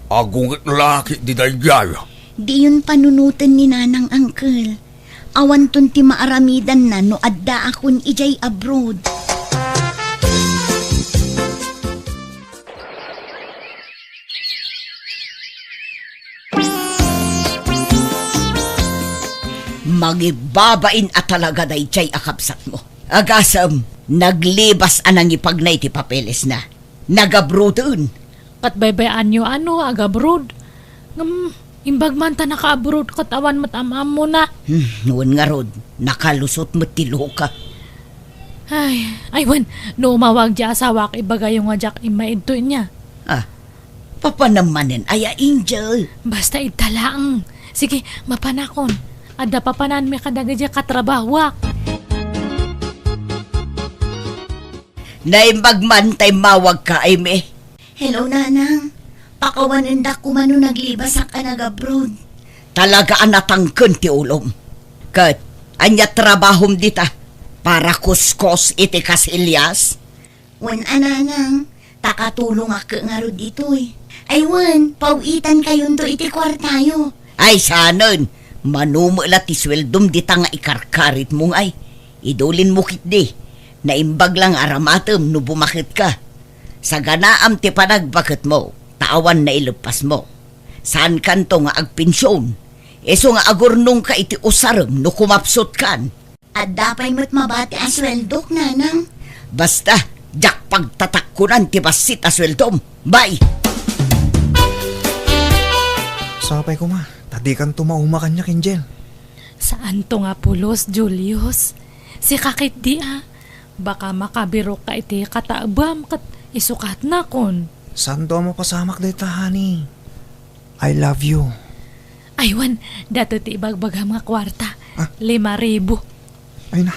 Agungit la ketdi daydiay. Diyon panunoten ni Nanang, Uncle. Awanton ti maaramidanna no addaakon idiay abroad. Mangibabain a talaga daydiay a kabsatmo. Agasem, naglibas a nangipagna iti papelesna. Nagabroaden. Ket baybay-anyo a no agabroad. Ngem, imbag man ta nakaabroad ket awan met am-ammona. Hmm, wen ngarud, nakalusot met ti luka. Ay, ay wen, no umawag diay asawak, ibagayo nga diak immaidto inya. Ah, papanam manen aya, Angel? Basta idta laeng. Sige, mapanakon. Adda papananmi kadagiti katrabahoak. Naimbag man ta immawagka, Aimee. Hello, Nanang. Pakawanendak koma no naglibasak a nagabroad. Talaga a natangken ti ulom. Ket, ania trabahom dita? Para kuskos iti kasilyas? Wen a, Nanang, ta katulongak ngarud ditoy. Ay wen, paw-itankayonto iti kuartayo. Ay, saanen, mano met la ti sueldom dita nga ikarkaritmo ngay. Idulinmo ketdi, naimbag la nga aramatem no bumaketka. Saganaam ti panagbaketmo, ta awan naileppasmo. Saankanto nga agpension, isu nga agurnongka iti usarem no kumapsutkan. Adda pay met mabati a sueldok, Nanang. Basta, diak pagtatakkonan ti bassit a sueldom. Bye! Sapay koma, ta dikanto mauma kaniak, Angel. Saanto nga pulos, Julius. Sika ketdi a. Baka makabirokka iti kataebam ket isukatnakon. Saanto a mapasamak dayta, honey. I love you. Ay wen, datoy ti ibagbagam nga kuarta. Ah? Lima ribu. Ay na,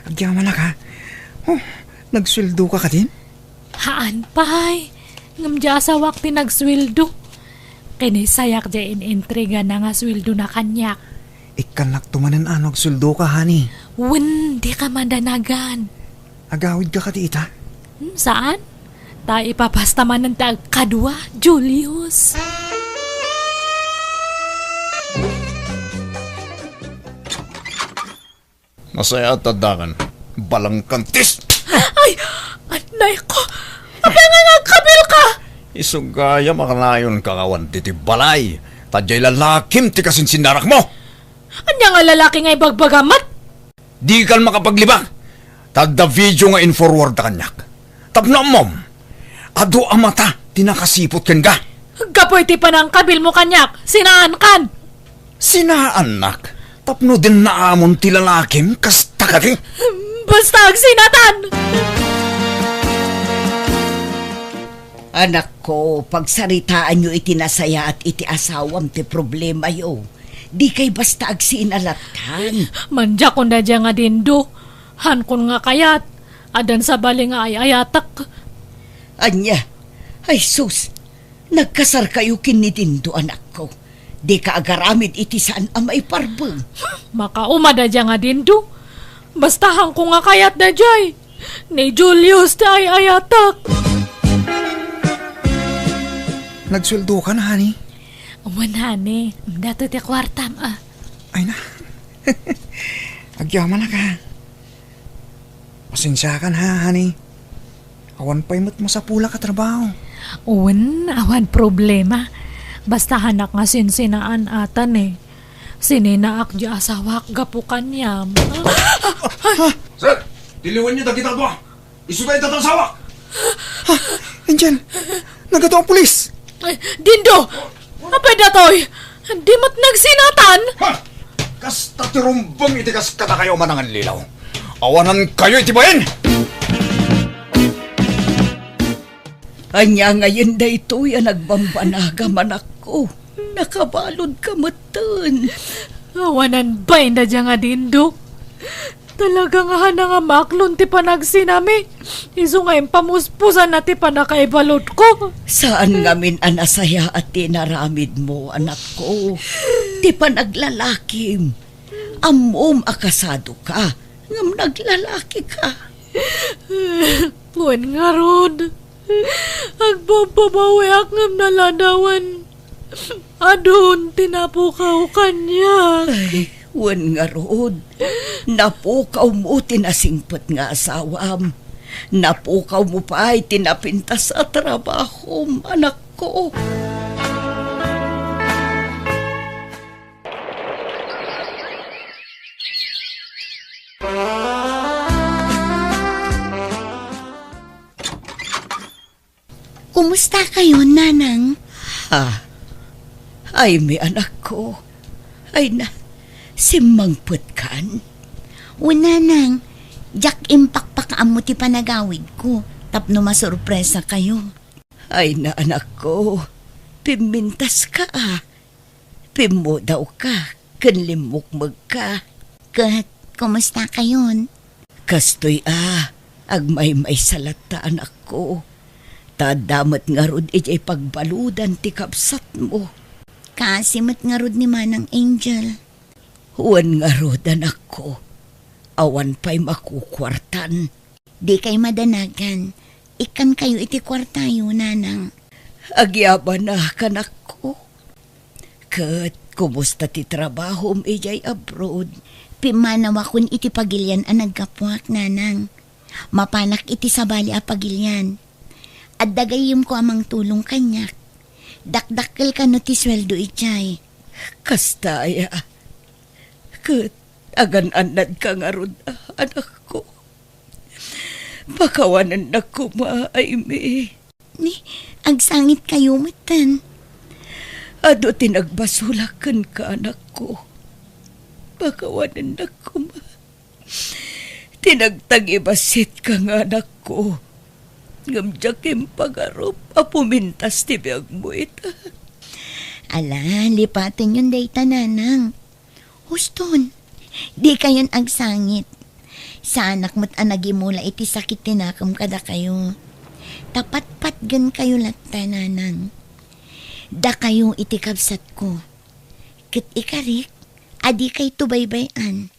agyamanak, ha? Oh, nagsueldoka kadin? Haan pay. Ngem diay asawak ti nagsueldo. Kinisayak diay in-intrigana nga sueldona kaniak. Ikkannakto manen a no agsueldoka, honey. Wen, dika madanagan. Agawidka kadi ita? Hmm, saan? Ta ipapasta manen ti agkadua, Julius. Nasayaat ta addakan. Balangkantis! Ay! Anay ko! Apay nga agkabilka? Isu gayam a kanayonka nga awan ditoy balay. Ta diay lalakim ti kasinsinnarakmo. Ania nga lalaki nga ibagbagam met? Dikan makapaglibak. Ta adda video nga in-forward ta kaniak. Tapno ammom, adu a mata ti nakasiput kenka. Gapu iti panangkabilmo kaniak, sinaankan. Sinaannak? Tapno dinnaamon ti lalakim, kasta kadi? Basta agsinatan! Anakko, pagsaritaanyo iti nasayaat iti asawam ti problemayo. Dikay basta agsinatan. Mandiakon daydiay nga Dindo. Haankon nga kayat. Addan sabali nga ay-ayatek. Ania? Ay sus! Nagkasarkayo ken ni Dindo, anakko. Dika agaramid iti saan a maiparbeng. Makauma daydiay nga Dindo. Basta haankon nga kayat daydiay. Ni Julius ti ay-ayatek. Nagsueldoka, honey? Wen, honey. Datoy ti kuartam, a. Ay na. Agyamanak, ha? Pasensiakan, ha, honey? Awan pay met masapulak a trabaho. Wen, awan problema. Basta haanak nga sinsinaan ata, e. Sininaak diay asawak gapu kaniam. Sir, tiliwenyo dagita dua. Isu dayta ti asawak. Ah, Angel, nagadu a pulis. Ay, Dindo! Apay datoy? Di met nagsinatan? Ha! Kasta ti rumbeng iti kas kadakayo a manangallilaw. Awanankayo iti bain! Ania ngayen daytoy a nagbambanagam, anakko? Nakabaludka metten. Awanan bain daydiay nga Dindo. Talaga nga haanak nga maaklon ti panagsinami. Isu nga impamuspusanna ti pannakaibaludko. Saan ngamin a nasayaat ti inaramidmo, anakko. Ti panaglalakim. Ammom a kasadoka, ngem naglalakika. Wen ngarud, agbababawiak ngem naladawen. Adun ti napukaw kaniak. Ay, wen ngarud, napukawmo ti nasingpet nga asawam. Napukawmo pay ti napintas a trabahom, anakko. Kumusta kayo, Nanang? Ha? Ay, mi anakko. Ay na, simmangpetkan? O, Nanang, diak impakpakaammo ti panagawidko tapno masurpresa kayo. Ay na, anakko, pimmintaska a. Pimmudawka ken limmukmegka. Ket kumusta kayon? Kastoy a, agmaymaysa latta, anakko. Ta adda met ngarud idiay pagbaludan ti kabsatmo. Kaasi met ngarud ni Manang Angel. Wen ngarud, anakko. Awan pay makukuartan. Dikay madanagan. Ikkankayo iti kuartayo, Nanang. Agyamanak, anakko. Ket kumusta ti trabahom idiay abroad? Pimmanawakon iti pagilian a naggapuak, Nanang. Mapanak iti sabali a pagilian. Adda gayyemko a mangtulong kaniak. Dakdakkel kano ti sueldo idiay. Kasta aya. Ket agan-annadka ngarud, anakko. Pakawanennak koma, Aimee. Ni, agsangitkayo metten. Adu ti nagbasolak kenka, anakko. Pakawanennak koma ti nagtangibasitka nga anakko. Ngem diak impagarup a pumintas ti biagmo ita. Ala, lipatenyon dayta, Nanang. Huston, dikayon agsangit. Saanak met a nagimula iti sakit ti nakem kadakayo. Ta patpatgenkayo latta, Nanang. Dakayo iti kabsatko. Ket ikarik, a dikayto baybay-an.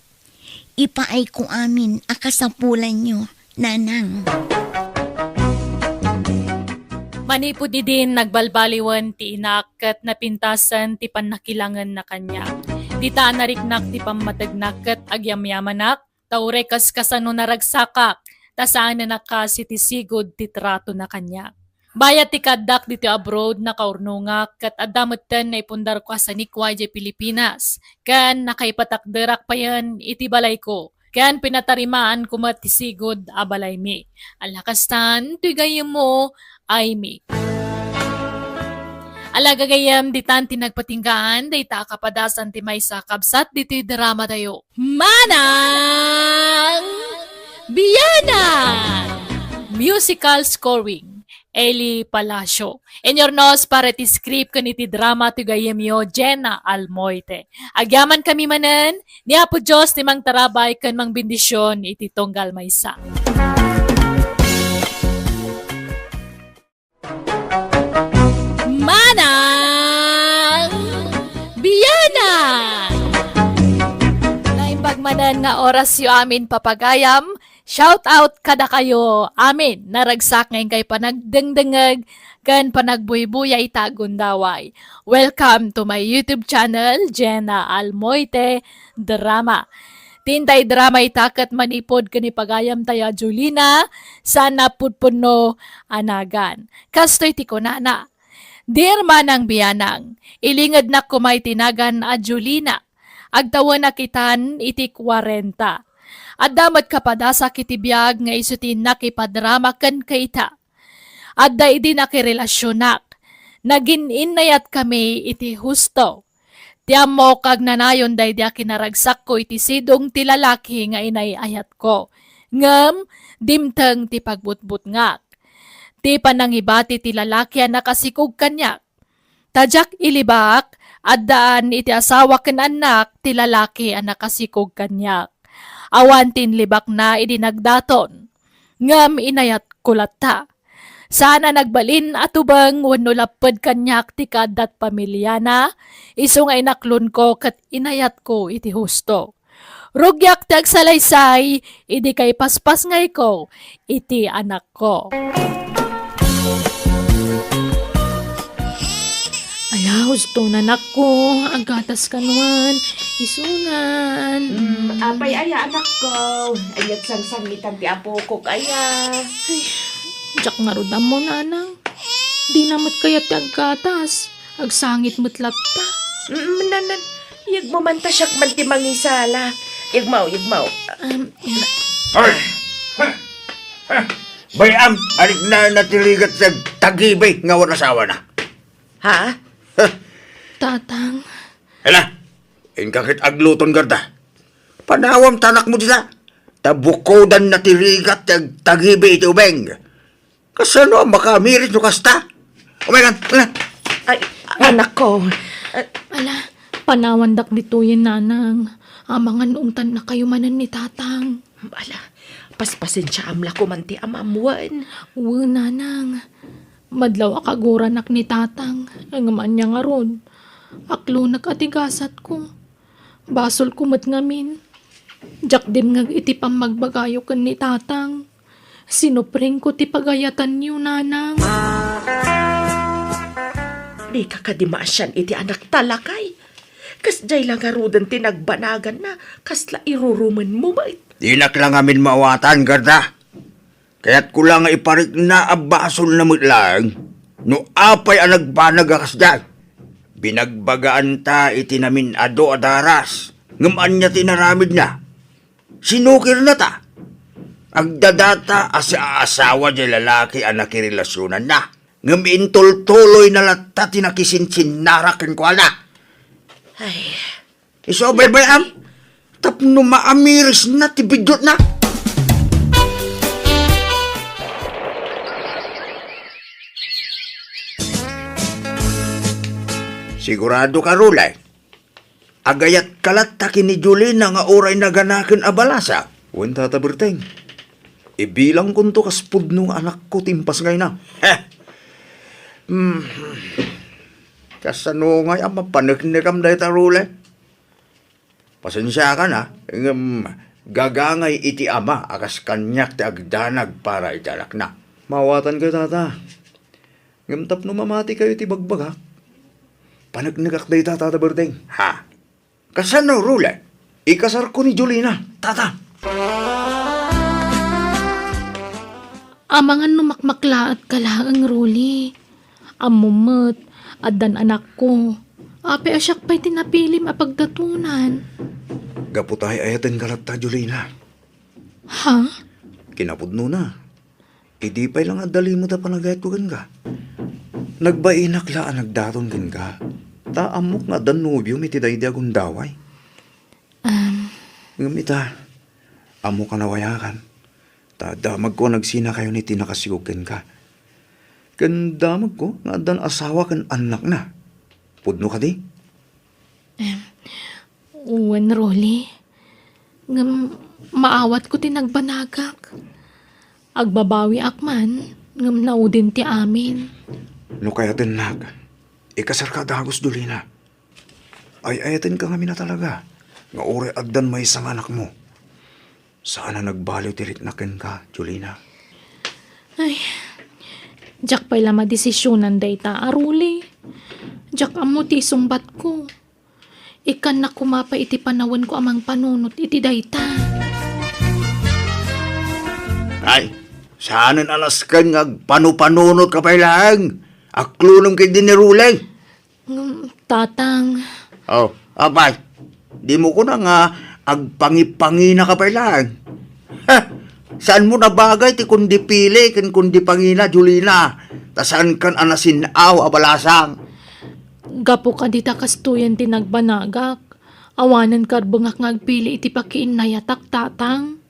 Ipaayko amin a kasapulanyo, Nanang. Manipud idin nagbalbaliwen ti inak ket napintasen ti pannakilangenna kaniak. Dita a nariknak ti pammategna ket agyamyamanak, ta uray kas kasano naragsakak, ta saanen a kas iti sigud ti tratona kaniak. Bayat ti kaaddak ditoy abroad, nakaurnongak, ket adda metten naipundarko a sanikua idiay Pilipinas, ken nakaipatakderak payen iti balayko, ken pinatarimaanko met ti sigud a balaymi. Ala kastan, toy gayyemmo, Aimee. Ala gagayyem, ditan ti nagpatinggaan, dayta a kapadasan ti maysa a kabsat ditoy dramatayo. Manang Bianang! Musical scoring, Eli Palacio. Inurnos para iti script ken iti drama ti gayyemyo, Jenna Almoite. Agyamankami manen, ni Apo Dios ti mangtarabay ken mangbendision iti tunggal maysa. Manang Bianang! Naimbag manen nga orasyo amin, papagayam. Shout out kadakayo amin. Naragsak nga inkay panagdengdengeg ken panagbuybuya ita a gundaway. Welcome to my YouTube channel, Jenna Almoite Drama. Ti intay drama ita ket manipud ken ni pagayamtayo a Julina, saan a pudpudno a nagan. Kastoy ti kunana, "Dear Manang Bianang, ilingednak koma iti nagan a Julina. Agtawenak itan iti kuarenta. Adda met kapadasak iti biag nga isu ti innak ipadrama kenka ita. Adda idi nakirelasionak. Nagin-innayatkami iti husto. Ti ammok, agnanayon daydi a kinaragsakko iti sidong ti lalaki nga inay-ayatko. Ngem dimteng ti pagbutbutngak. Ti panangibati ti lalaki a nakasikog kaniak. Ta diak ilibak, addaan iti asawa ken annak ti lalaki a nakasikog kaniak. Awan ti inlibakna idi nagdaton. Ngem inayatko latta. Saan a nagbalin a tubeng wenno lapped kaniak ti kaaddat pamiliana, isu nga inaklonko ket inayatko iti husto. Rugiak ti agsalaysay idi kaipaspasngayko iti anakko." Ala, Ah, husto, anakko, aggatas kano man. Isunan. Mm, apay aya, anakko? Ania't sangsangitan ti apokok aya? Ay, diak ngarud ammo, nanang. Dina met kayat ti aggatas. Agsangit met latta. Mm, nanan, iyagmo man ta siak man ti mangisala. Iyagmo, iyagmo. Um, Ay! Bay-am, alikna na ti rigat ti agtagibi nga awan asawana. Ha? Tatang. Hala, inka ket agluton garda. Panawam ti anakmo dita. Ta bukodanna ti rigat ti agtagibi iti ubing. Kasano a makaamiris no kasta? Umaykan, ala. Ay, anakko. Ah, Ala, panawandak ditoyen, nanang. Amangan no intannakayo manen ni tatang. Ala, paspasensiaam la koman ti amam wen. Wen, nanang. Madlaw a kaguranak ni tatang, ngem ania ngarud? Aklonek a ti gasatko. Basolko met ngamin. Diak dimngeg iti pammagbagayo ken ni tatang. Sinuprengko ti pagayatanyo, nanang. Dika kadi maasian iti anakta, lakay. Kasdiay la ngaruden ti nagbanaganna, kasla irurumenmo met. Dinak la ngamin maawatan, garda. Kayatko la nga iparikna a basolna met laeng no apay a nagbanag a kasdiay. Binagbagaanta iti namin-adu a daras, ngem ania ti inaramidna? Sinukirna ta. Agdadata a siaasawa diay lalaki a nakirelasionanna, ngem intultuloyna latta ti nakisinsinnarak kenkuana. Ay. Isu a baybay-am, tapno maamirisna ti biddutna. Sigurado ka, Rulay? Agayatka latta ken ni Jolina nga uray naganaken a balasa? Wen, Tata Berteng. Ibilangkonto kas pudno nga anakko ti impasngayna. Heh! Hmm. Kasano ngay a mapaneknekam dayta, Rule? Pasensiakan, a, ngem gagangay iti ama a kas kaniak ti agdanag para iti anakna. Maawatankayo, Tata. Ngem tapno mamatikayo iti bagbagak, paneknekak dayta, Tata Berteng. Ha? Kasano, Rule? Ikasarko ni Jolina, Tata. Amangan no makmaklaatka laeng, Rule. Ammom met, addan anakko. Apay a siak pay ti napilim a pagdatonan? Gapu ta ay-ayatenka latta, Jolina. Ha? Kinapudnona, idi pay la nga adda limed a panagayatko kenka. Nagbainak la a nagdaton kenka, ta ammok nga addan nobiom iti daydi a gundaway. Am. Ngem ita, ammok a nawayakan, ta damagko a nagsinakayon iti nakasigog kenka. Ken damagko nga addan asawa ken annakna. Pudno kadi? Em, wen, Rolly. Ngem maawatko ti nagbanagak. Agbabawiak man, ngem naudin ti amin. No kayatennak, ikasarka a dagus, Jolina. Ay-ayatenka ngamin a talaga nga uray addan maysa nga anakmo. Saan a nagbaliw ti riknak kenka, Jolina. Ay, diak pay la madesisionan dayta a, Rule. Diak ammo ti isungbatko. Ikkannak koma pay iti panawenko a mangpanunot iti dayta. Ay, saanen a nasken nga agpanupanunotka pay laeng. Aklonem ketdi ni Rule. Ngem, Tatang. Oh, apay, dimo kuna nga agpangipanginaka pay laeng? Ha! Saanmo nabagay ti kundi pili ken kundi pangina, Jolina, ta saankan a nasin-aw a balasang. Gapu kadi ta kastoyen ti nagbanagak, awanen karbengak nga agpili iti pakiinnayatak, Tatang.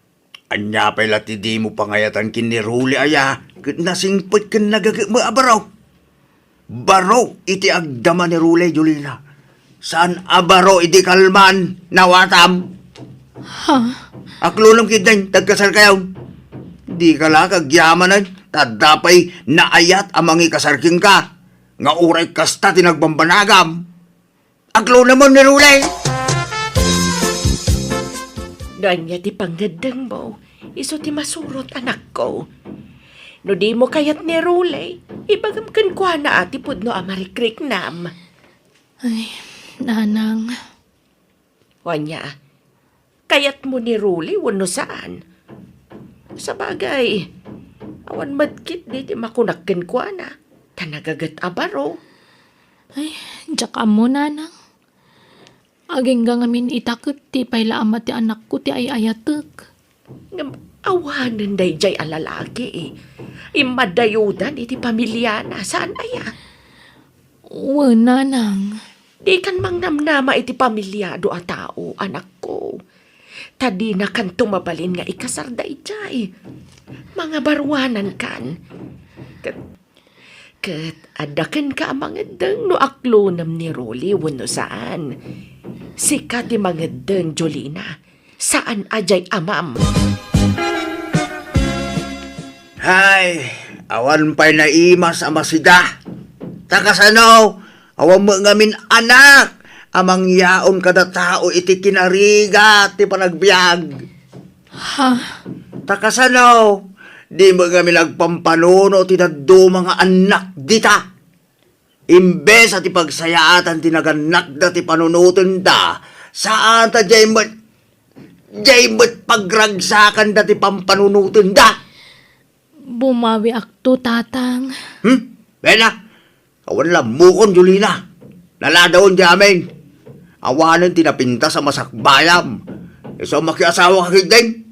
Ania pay la ti dimo pangayatan ken ni Rule aya ket nasingpet ken nagagem a baro? Baro iti agdama ni Rule, Jolina. Saan a baro idi kalman, nawatam. Ha? Aklonem ketdin, tagkasarkayon. Dika la agyamanen, ta adda pay naayat a mangikasar kenka, nga uray kasta ti nagbambanagam. Aglonemon ni Rule! No ania ti pangngeddengmo, isu ti masurot, anakko. No dimo kayat ni Rule, ibagam kenkuana a ti pudno a marikriknam. Ay, nanang. Ania, kayatmo ni Rolly wenno saan? Sabagay, awan met ketdi ti makunak kenkuana, ta nagaget a baro. Ay, diak ammo, nanang. Agingga ngamin ita ket ti pay la ama ti anakko ti ay-ayatek. Ngem awanen daydiay a lalaki. Immadayudan iti pamiliana, saan aya? Wen, nanang. Dikan mangnamnama iti pamiliado a tao, anakko. Ta dinakanto mabalin nga ikasar daydiay. Mangabaruanankan. Ket, ket adda kenka a mangeddeng no aklonem ni Rolly wenno saan. Sika ti mangeddeng, Jolina. Saan a diay amam. Hay, awan pay naimas a masida. Ta kasano, awan met ngamin anak a mangyaon kada tao iti kinarigat ti panagbiag. Ha? Ta kasano, di met ngamin agpampanuno ti dadduma nga annak dita. Imbes a ti pagsayaatan ti nagannakda ti panunotenda, saan ta diay met, diay met pagragsakanda ti pampanunotenda. Bumawiakto, Tatang. Hmm? Bella, awan lammukon, Jolina. Naladawon ti amin. Awanen ti napintas a masakbayam. Isu a makiasawa ka ketdin.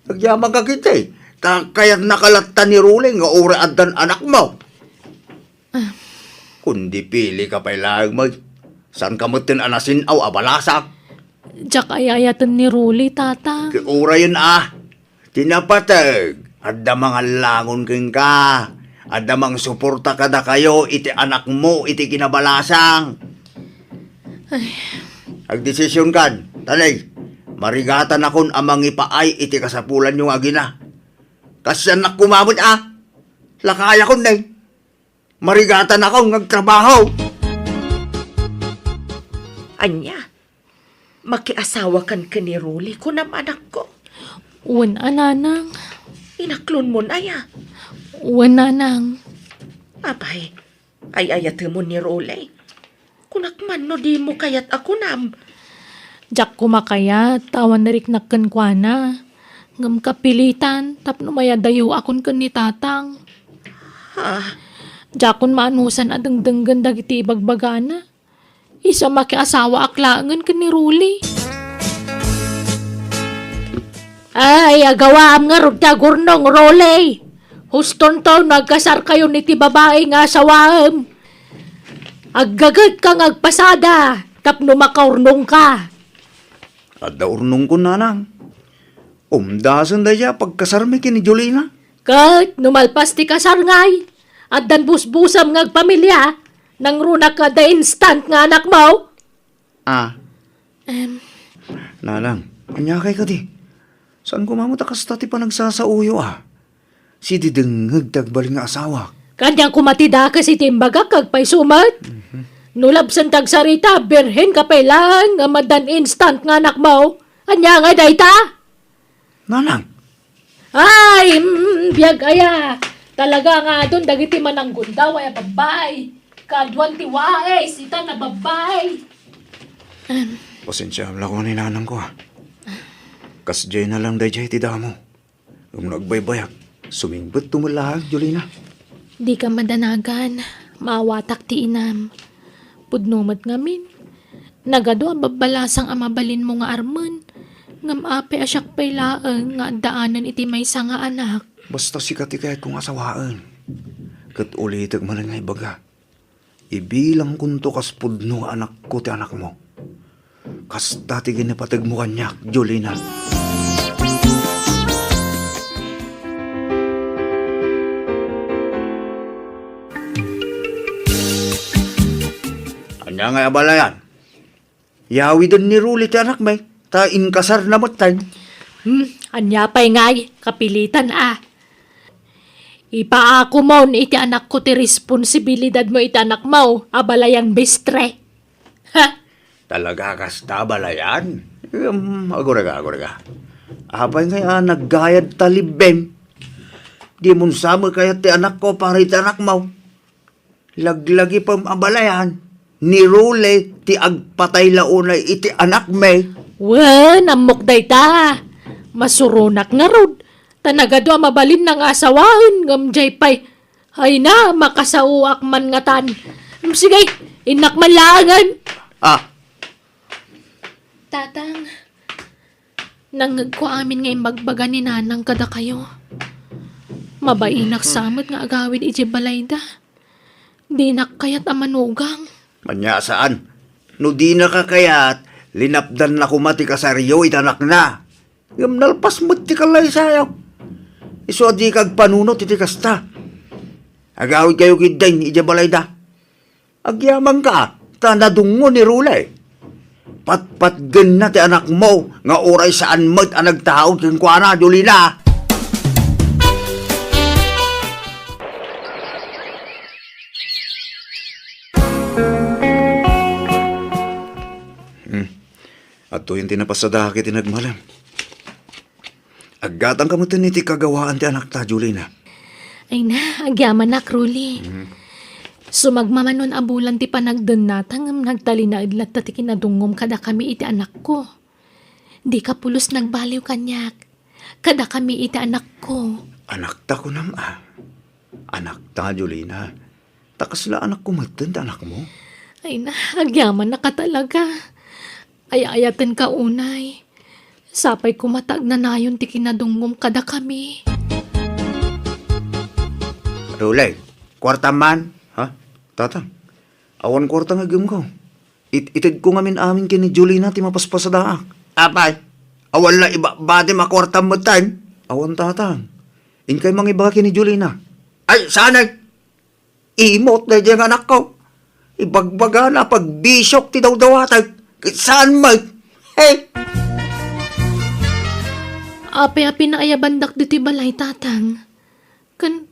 Agyaman ka ketdi, ta kayatnaka latta ni Rolly nga uray addan anakmo. Ah. Kundi pilika pay laeng met. Saanka metten a nasin-aw a balasang. Diak ay-ayaten ni Rolly, Tata. Ket urayen a, ti napateg, adda mangallangon kenka. Adda mangsuporta kadakayo iti anakmo iti kinabalasang. Ay. Agdesisionkan, ta ne, marigatanakon a mangipaay iti kasapulanyo nga agina. Kas annakko met a, lakayakon ne. Marigatanakon nga agtrabaho. Ania? Makiasawakan ken ni Rolly, kunam, anakko? Wen a, nanang. Inaklonmon aya? Wen, nanang. Apay, ay-ayatemon ni Rolly? Kunak man no dimo kayat a kunam. Diak koma kayat, ta awan nariknak kenkuana. Ngem kapilitan, tapno mayadayoakon ken ni Tatang. Ha? Diakon maanusan a dengdenggen dagiti ibagbagana. Isu a makiasawaak laengen ken ni Rolly. Ay, agawaam ngarud ti agurnong, Rolly. Hustonto no agkasarkayon iti babai nga asawaem. Aggagetka nga agpasada tapno makaurnongka. Adda urnongko, nanang. Umdasen dayta pagkasarmi ken ni Jolina. Ket no malpas ti kasar ngay, addan busbusam nga agpamilia, nangruna ka da instant nga anakmo. Ah. Em. Nanang, ania kay kadi? Saan koma met a kasta ti panagsasaoyo a? Sididengngeg ti agbalin nga asawak. Kaniak koma ti dakes iti imbagak, agpayso met. Mhm. No labsen ti agsarita, birhen ka pay laeng nga maddan instant nga anakmo. Ania ngay dayta? Nanang. Ay, mm, biag aya. Talaga nga adun dagiti mananggundaw aya babbai. Kaduan ti wais ita na babbai. Pasensiaam la koma ni nanangko, a. Kasdiay na lang daydiay ti damo. Ngem no agbaybayak, sumingbetto met laeng, Jolina. Dika madanagan, maawatak ti inam. Pudno met ngamin, nagadu a babbalasang a mabalinmo nga armen, ngem apay a siak pay laeng nga addaanen iti maysa nga anak? Basta sika ti kayatko nga asawaen. Ket ulitek manen nga ibaga, ibilangkonto kas pudno nga anakko ti anakmo. Kasta ti ginapategmo kaniak, Jolina. Ania ngay abalayan? Yawiden ni Rolly ti anakmi, ta inkasarna metten. Hmm, ania pay ngay, kapilitan a. Ipaakomon iti anakko ti responsibilidadmo iti anakmo, abalayan mestre. Ha? Talaga kasta, abalayan? Em, agurega, agurega. Apay ngay a naggayad ta libbem? Dimon sa met kayat ti anakko para iti anakmo. Laglagipem, abalayan. ni Rule ti agpatay la unay iti anakmi. Wen, ammok dayta. Masuronak ngarud. Ta nagadu a mabalinna nga asawaen, ngem diay pay. Ay na, makasaoak man ngatan. Em, sige, innak man laengen. Ah. Tatang, nangngegko amin nga imbagbaga ni Nanang kadakayo. Mabainak sa met nga agawid idiay balayda. Dinak kayat a manugang. Ania saan? No dinaka kayat, linapdanna koma ti kasaryo iti anakna. Ngem nalpas met ti kallaysayo. Isu a dika agpanunot iti kasta. Agawidkayo ketdin idiay balayda. Agyamanka, ta nadungngo ni Rule. Patpatgenna ti anakmo nga uray saan met a nagtaud kenkuana, Jolina. Hmm. Adtoyen ti napasadaak iti nagmalem. Aggatangka metten iti kagawaan ti anakta, Jolina. Ay na, agyamanak, Rule. Mhm. Sumagmamano a bulan ti panagdennata ngem nagtalinaed latta ti kinadungngom kadakami iti anakko. Dika pulos nagbaliw kaniak. Kadakami iti anakko. Anakta kunam a? Anakta, Jolina. Ta kasla anakko metten ti anakmo? Ay na, agyamannaka talaga. Ay-ayatenka unay. Sapay koma ta agnanayon ti kinadungngom kadakami. Rule, kuartam man? Ha? Tatang, awan kuarta nga aggemko. It-, itedko ngamin amin ken ni Jolina ti mapaspasadaak. Apay, awan la ibabatim a kuartam metten? Awan, Tatang. Inkay mangibaga ken ni Jolina. Ay, saanen? Imot daydiay nga anakko. Ibagbagana a pagbisiok ti dawdawatek. Ket saan met? Hey! Apay a pinaayabandak ditoy balay, Tatang? Ken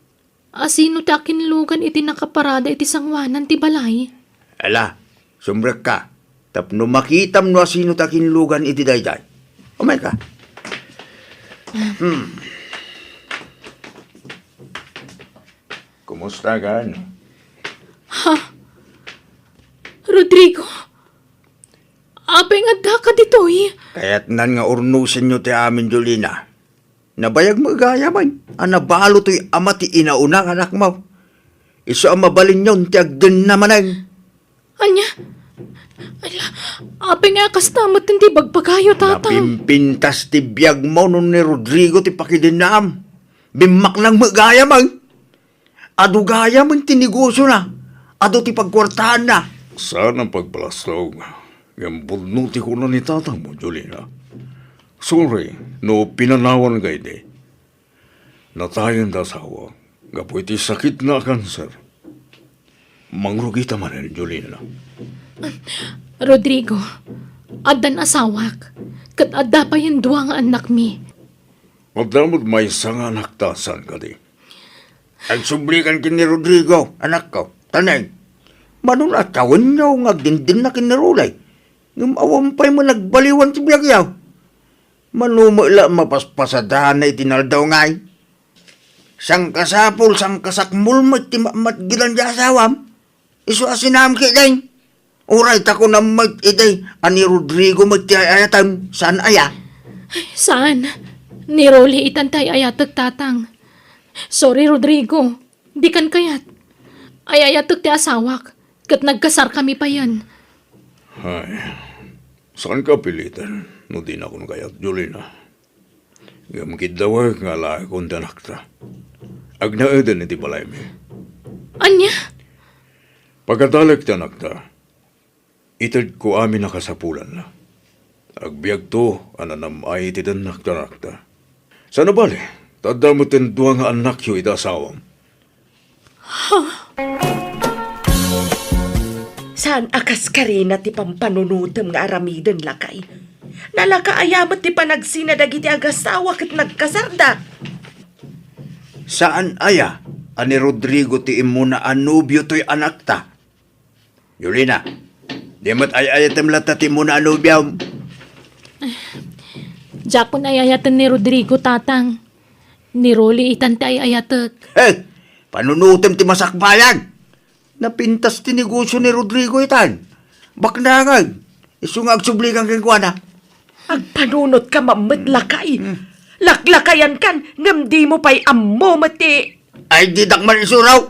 asino ti akinlugan iti nakaparada iti sangoanan ti balay? Ala, sumrekka. Tapno makitam no asino ti akinlugan iti daydiay. Umayka. Hmm. Kumusta kan? Ha? Rodrigo? Apay nga addaka ditoy? Kayatnan nga urnosenyo ti amin, Jolina. Nabayag met gayam a nabalo toy ama ti inauna nga anakmo. Isu a mabalinyon ti agdenna manen. Ania? Ala, apay nga kasta met ti bagbagayo, Tatang? Napimpintas ti biagmo no ni Rodrigo ti pakidennam. Bimmaknang met gayam. Adu gayam ti negosiona, adu ti pagkuartaanna. Saan a pagpalastog, ngem pudno ti kuna ni tatangmo, Jolina. Sorry no pinanawanka idi. Natayen ti asawa gapu iti sakitna a kanser. Mangrugita manen, Jolina. Rodrigo, addan asawak, ket adda payen dua nga annakmi. Adda met maysa nga anakta, saan kadi? Agsublikan ken ni Rodrigo, anakko. Taneng, mano a tawenyo nga agdindinna ken ni Rule? Ngem awan pay met nagbaliwan ti biagyo. Mano met la a mapaspasadana iti naldaw ngay? Sangkasapul, sangkasakmul met ti matmatgedan ti asawam. Isu a sinam ketdin. Uray ta kunam met idi a ni Rodrigo met ti ay-ayatem, saan aya? Saan. Ni Rule itan ti ay-ayatek, tatang. Sorry, Rodrigo. Dikan kayat. Ay-ayatek ti asawak, ket nagkasarkami payen. Ay, saanka a piliten no dinakon kayat, Jolina. Ngem kiddawek nga alaekon ti anakta. Agnaeden iti balaymi. Ania? Pagadalek ti anakta, itedko amin a kasapulanna. Agbiagto a nanam-ay iti dennak ti anakta. Saan a bale, ta adda metten dua nga annakyo iti asawam. Saan a kaskarina ti pampanunotem nga aramiden, lakay? Nalaka aya met ti panagsina dagiti agasawa ket nagkasarda? Saan aya a ni Rodrigo ti immuna a nobio toy anakta? Jolina, di met ay-ayatem latta ti immuna a nobiom? Diakon ay-ayaten ni Rodrigo, tatang. Ni Rule itan ti ay-ayatek. Eh, panunotem ti masakbayan. Napintas ti negosio ni Rodrigo itan. Baknangan. Isu nga agsublikan kenkuana. Agpanunotka met, lakay. Hmm. Laklakayankan, ngem dimo pay ammo met ti Ay, didak man isuraw.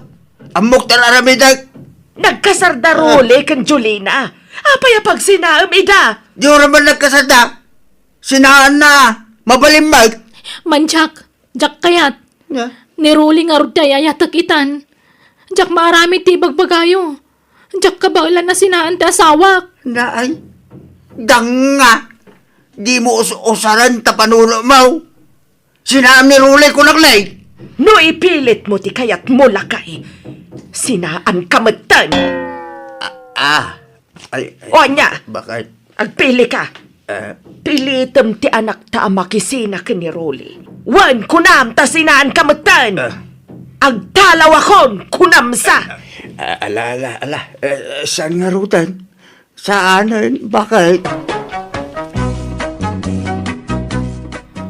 Ammok ta aramidek. Nagkasarda Ah. Rolly ken Jolina. Apay a pagsinaem ida? Diyo ra man nagkasarda. Sinaanna. Mabalin met. Mandiak, diak kayat. Nga? Ni Rolly ngarud ti ay-ayatek itan. Diak maaramid ti ibagbagayo. Diak kabaelan a sinaan ti asawak. Naay. Danga. Dimo us-usaren ta panunotmo. Sinaam ni Rolly, kunak, lay. No ipilitmo ti kayatmo, lakay, sinaanka metten. Ah, ah. Ay, ay. O, ania? Bakit? Agpilika. Ah. Pilitem ti anakta a makisina ken ni Rolly. Wen, kunam ta sinaanka metten. Ah. Agtalawakon, kunam sa. Ah, ala, ala, ala. Eh, saan ngaruden? Saanen? Bakit?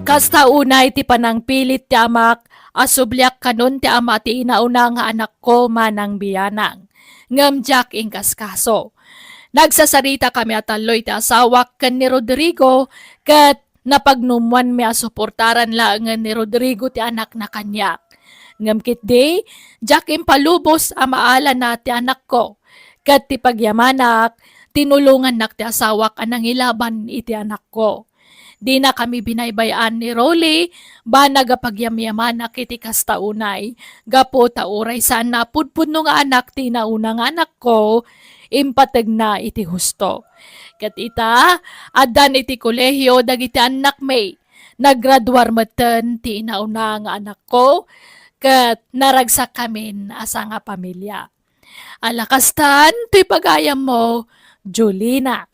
Kasta unay ti panangpilit ti amak a subliak kanon ti ama ti inauna nga anakko, Manang Bianang. Ngem diak inkaskaso. Nagsasarita kami a tallo iti asawak ken ni Rodrigo, ket napagnummuanmi a suportaran laengen ni Rodrigo ti anakna kaniak. Ngem ketdi, diak impalubos a maalana ti anakko. Ket ti pagyamanak, tinulongannak ti asawak a nangilaban iti anakko. Dina kami binaybay-an ni Rolly, banag a pagyamyamanak iti kasta unay, gapu ta uray saanna a pudpudno nga anak ti inauna nga anakko, impategna iti husto. Ket ita, addan iti kolehio dagiti annakmi. Nagraduar metten ti inauna nga anakko, ket naragsakkamin a sangapamilia. Ala kastan toy pagayammo, Jolina.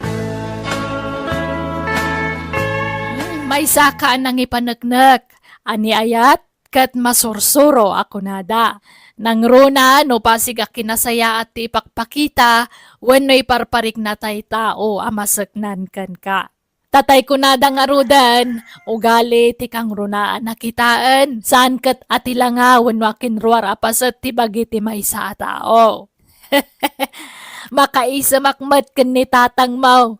Maysaka a nangipaneknek, a niayat ket masursuro a kunada. Nangruna no pasig a kinasayaat ti ipakpakita wenno iparparikna tay tao a maseknan kenka. Tatay kunada ngaruden, ugali ti kangrunaan a kitaen, saan ket a ti langa wenno a kinruar a paset ti bagi ti maysa a tao. Makaisemak met ken ni tatangmo.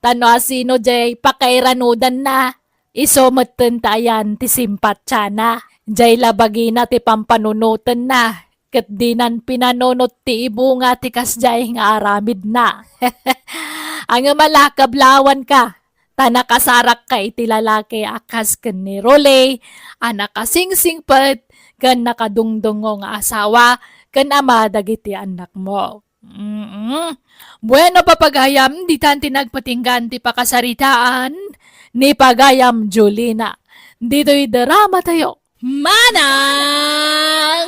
Ta no asino jay pakairanudanna, isu metten ta ayan ti simpatiana. Jay la bagina ti pampanunotenna. Ket dinan pinanunot ti ibunga ti kasdiay nga aramidna. Ngem ala, kablawanka, ta nakasarakka iti lalaki a kas ken ni Rolly, a nakasingsingpet ken nakadungdungngo nga asawa ken ama dagiti annakmo. Mm-mm. Bueno, papagayam, ditan ti nagpatinggan ti pakasaritaan ni pagayam Jolina. Ditoy drama tayo. Manang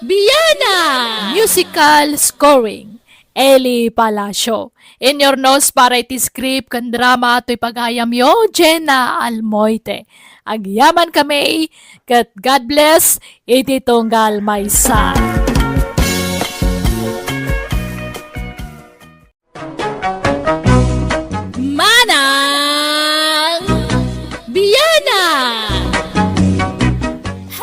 Bianang! Musical scoring, Eli Palacio. Inyurnos para iti script ken drama toy pagayamyo, Jenna Almoite. Agyaman kami, ket God bless iti tunggal maysa. Manang Bianang!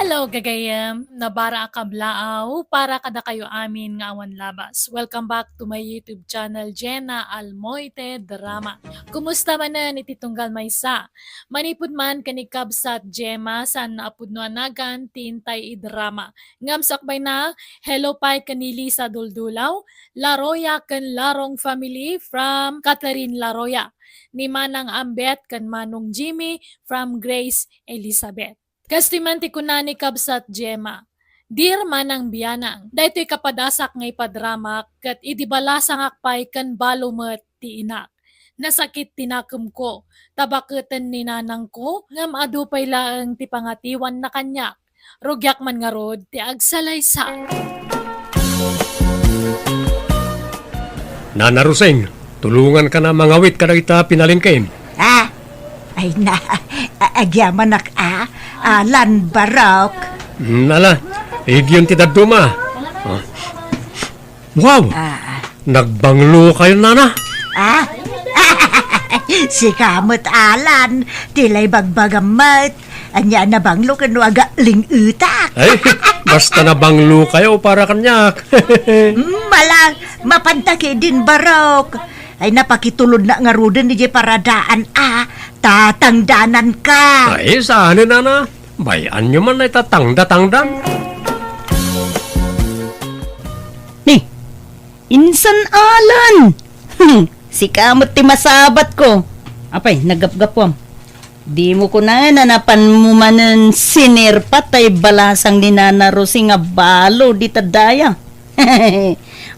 Hello, gagayem! Nabara a kablaaw para kadakayo amin nga awan labas. Welcome back to my YouTube channel, Jenna Almoite Drama. Kumusta manen iti tunggal maysa? Manipud man ken ni Kabsat Gemma, saan a pudno a nagan ti intay idrama. Ngem sakbayna, hello pay ken ni Lisa Duldulaw, Laroya ken Larong family from Catherine Laroya, ni Manang Ambet ken Manong Jimmy from Grace Elizabeth. Kastoy man ti kuna ni Kabsat Gemma, "Dear Manang Bianang, daytoy kapadasak nga ipadramak ket idi balasangak pay ken balo met ti inak. Nasakit ti nakemko, ta baketen ni nanangko, ngem adu pay laeng ti pangatiwanna kaniak. Rugiak man ngarud ti agsalaysa." Nana Roseng, tulonganka a mangawit kadagita pinalengkem. Ah, ay na, a-, agyamanak a, Alan Barok. Hmm, ala, igyon ti dadduma. Ah. Wow! Ah. Nagbanglo kayo, nana? Ah? Sika met, Alan, ti la ibagbagam met. Ania, nabanglo ken no agatling-etak? Ay, basta nabanglo kayo para kaniak. Mm, malang, mapanta ketdin barok. Ay, napakitulod na ngaruden idiay paradaan a tatangdanan ka. Ay, saan, nana? Bay-anyo man ay tatangda-tangdan. Ni, insan Alan! Sika met ti masabatko. Apay, naggapgapuam. Dimo kunaen a napanmo manen sinerpat tay balasang ni Nana Rosing a balo dita daya.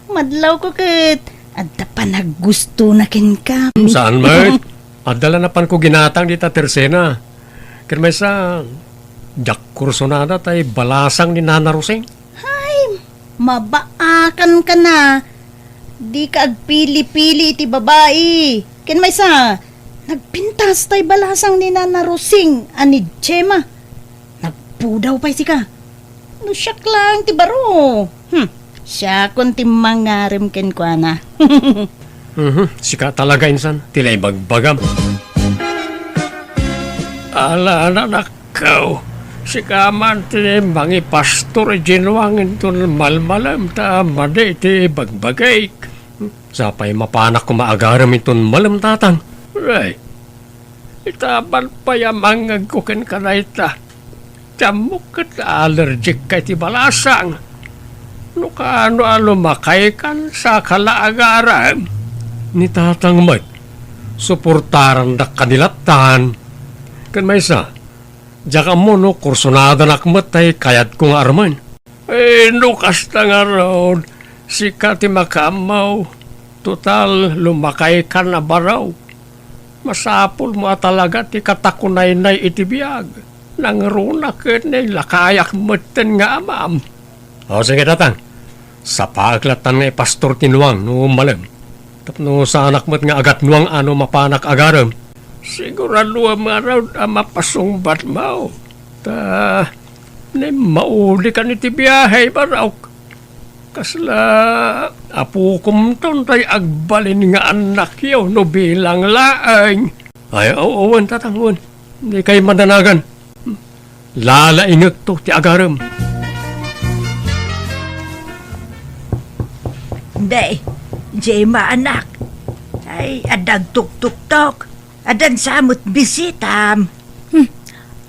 Madlawko ket adda panaggustona kenka. Saan met? Adda la napanko ginatang dita tersena. Ken maysa, diak kursunada tay balasang ni Nana Rosing. Hay, mabaakan ka na. Dika agpili-pili iti babai. Ken maysa, nagpintas tay balasang ni Nana Rosing a ni Gemma. Nagpudaw pay sika. No siak laeng ti baro. Hmm, siakon ti mangarem kenkuana. Mhm, sika talaga, insan, ti naibagbagam. Ala, anakko, sika man ti mangipastor idiay nuang inton malmalem ta madi ti bagbagik. Sapay mapanak koma agarem inton malem, tatang. Right. Itaban pay a mangngegko kenka dayta. Ti ammok ket allergic ka iti balasang. No kaano a lumakaykan, saka la agarem. Ni tatang met, suportarandak kadi lattan. Ken maysa, diak ammo no kursunadanak met tay kayatko nga aremen. Eh, no kasta ngarud, sika ti makaammo. Total, lumakaykan a baro. Masapulmo a talaga ti katakunaynay iti biag. Nangruna ket nailakayak metten nga amam. O, sige, tatang. Sapaek lattan nga ipastor ti nuang no malem. Tapno saanak met nga agatnuang a no mapanak agarem. Siguraduem ngarud a mapasungbatmo. Ta, nammaudikan iti biahe, barok. Kasla apokomton tay agbalin nga annakyo no bilang laeng. Ay, aw-, awan, tatang, awan. Dikay madanagan. Lalaingekto ti agarem. Day, Gemma, anak. Ay, adda agtuktuktok. Addan sa met bisitam. Hmm.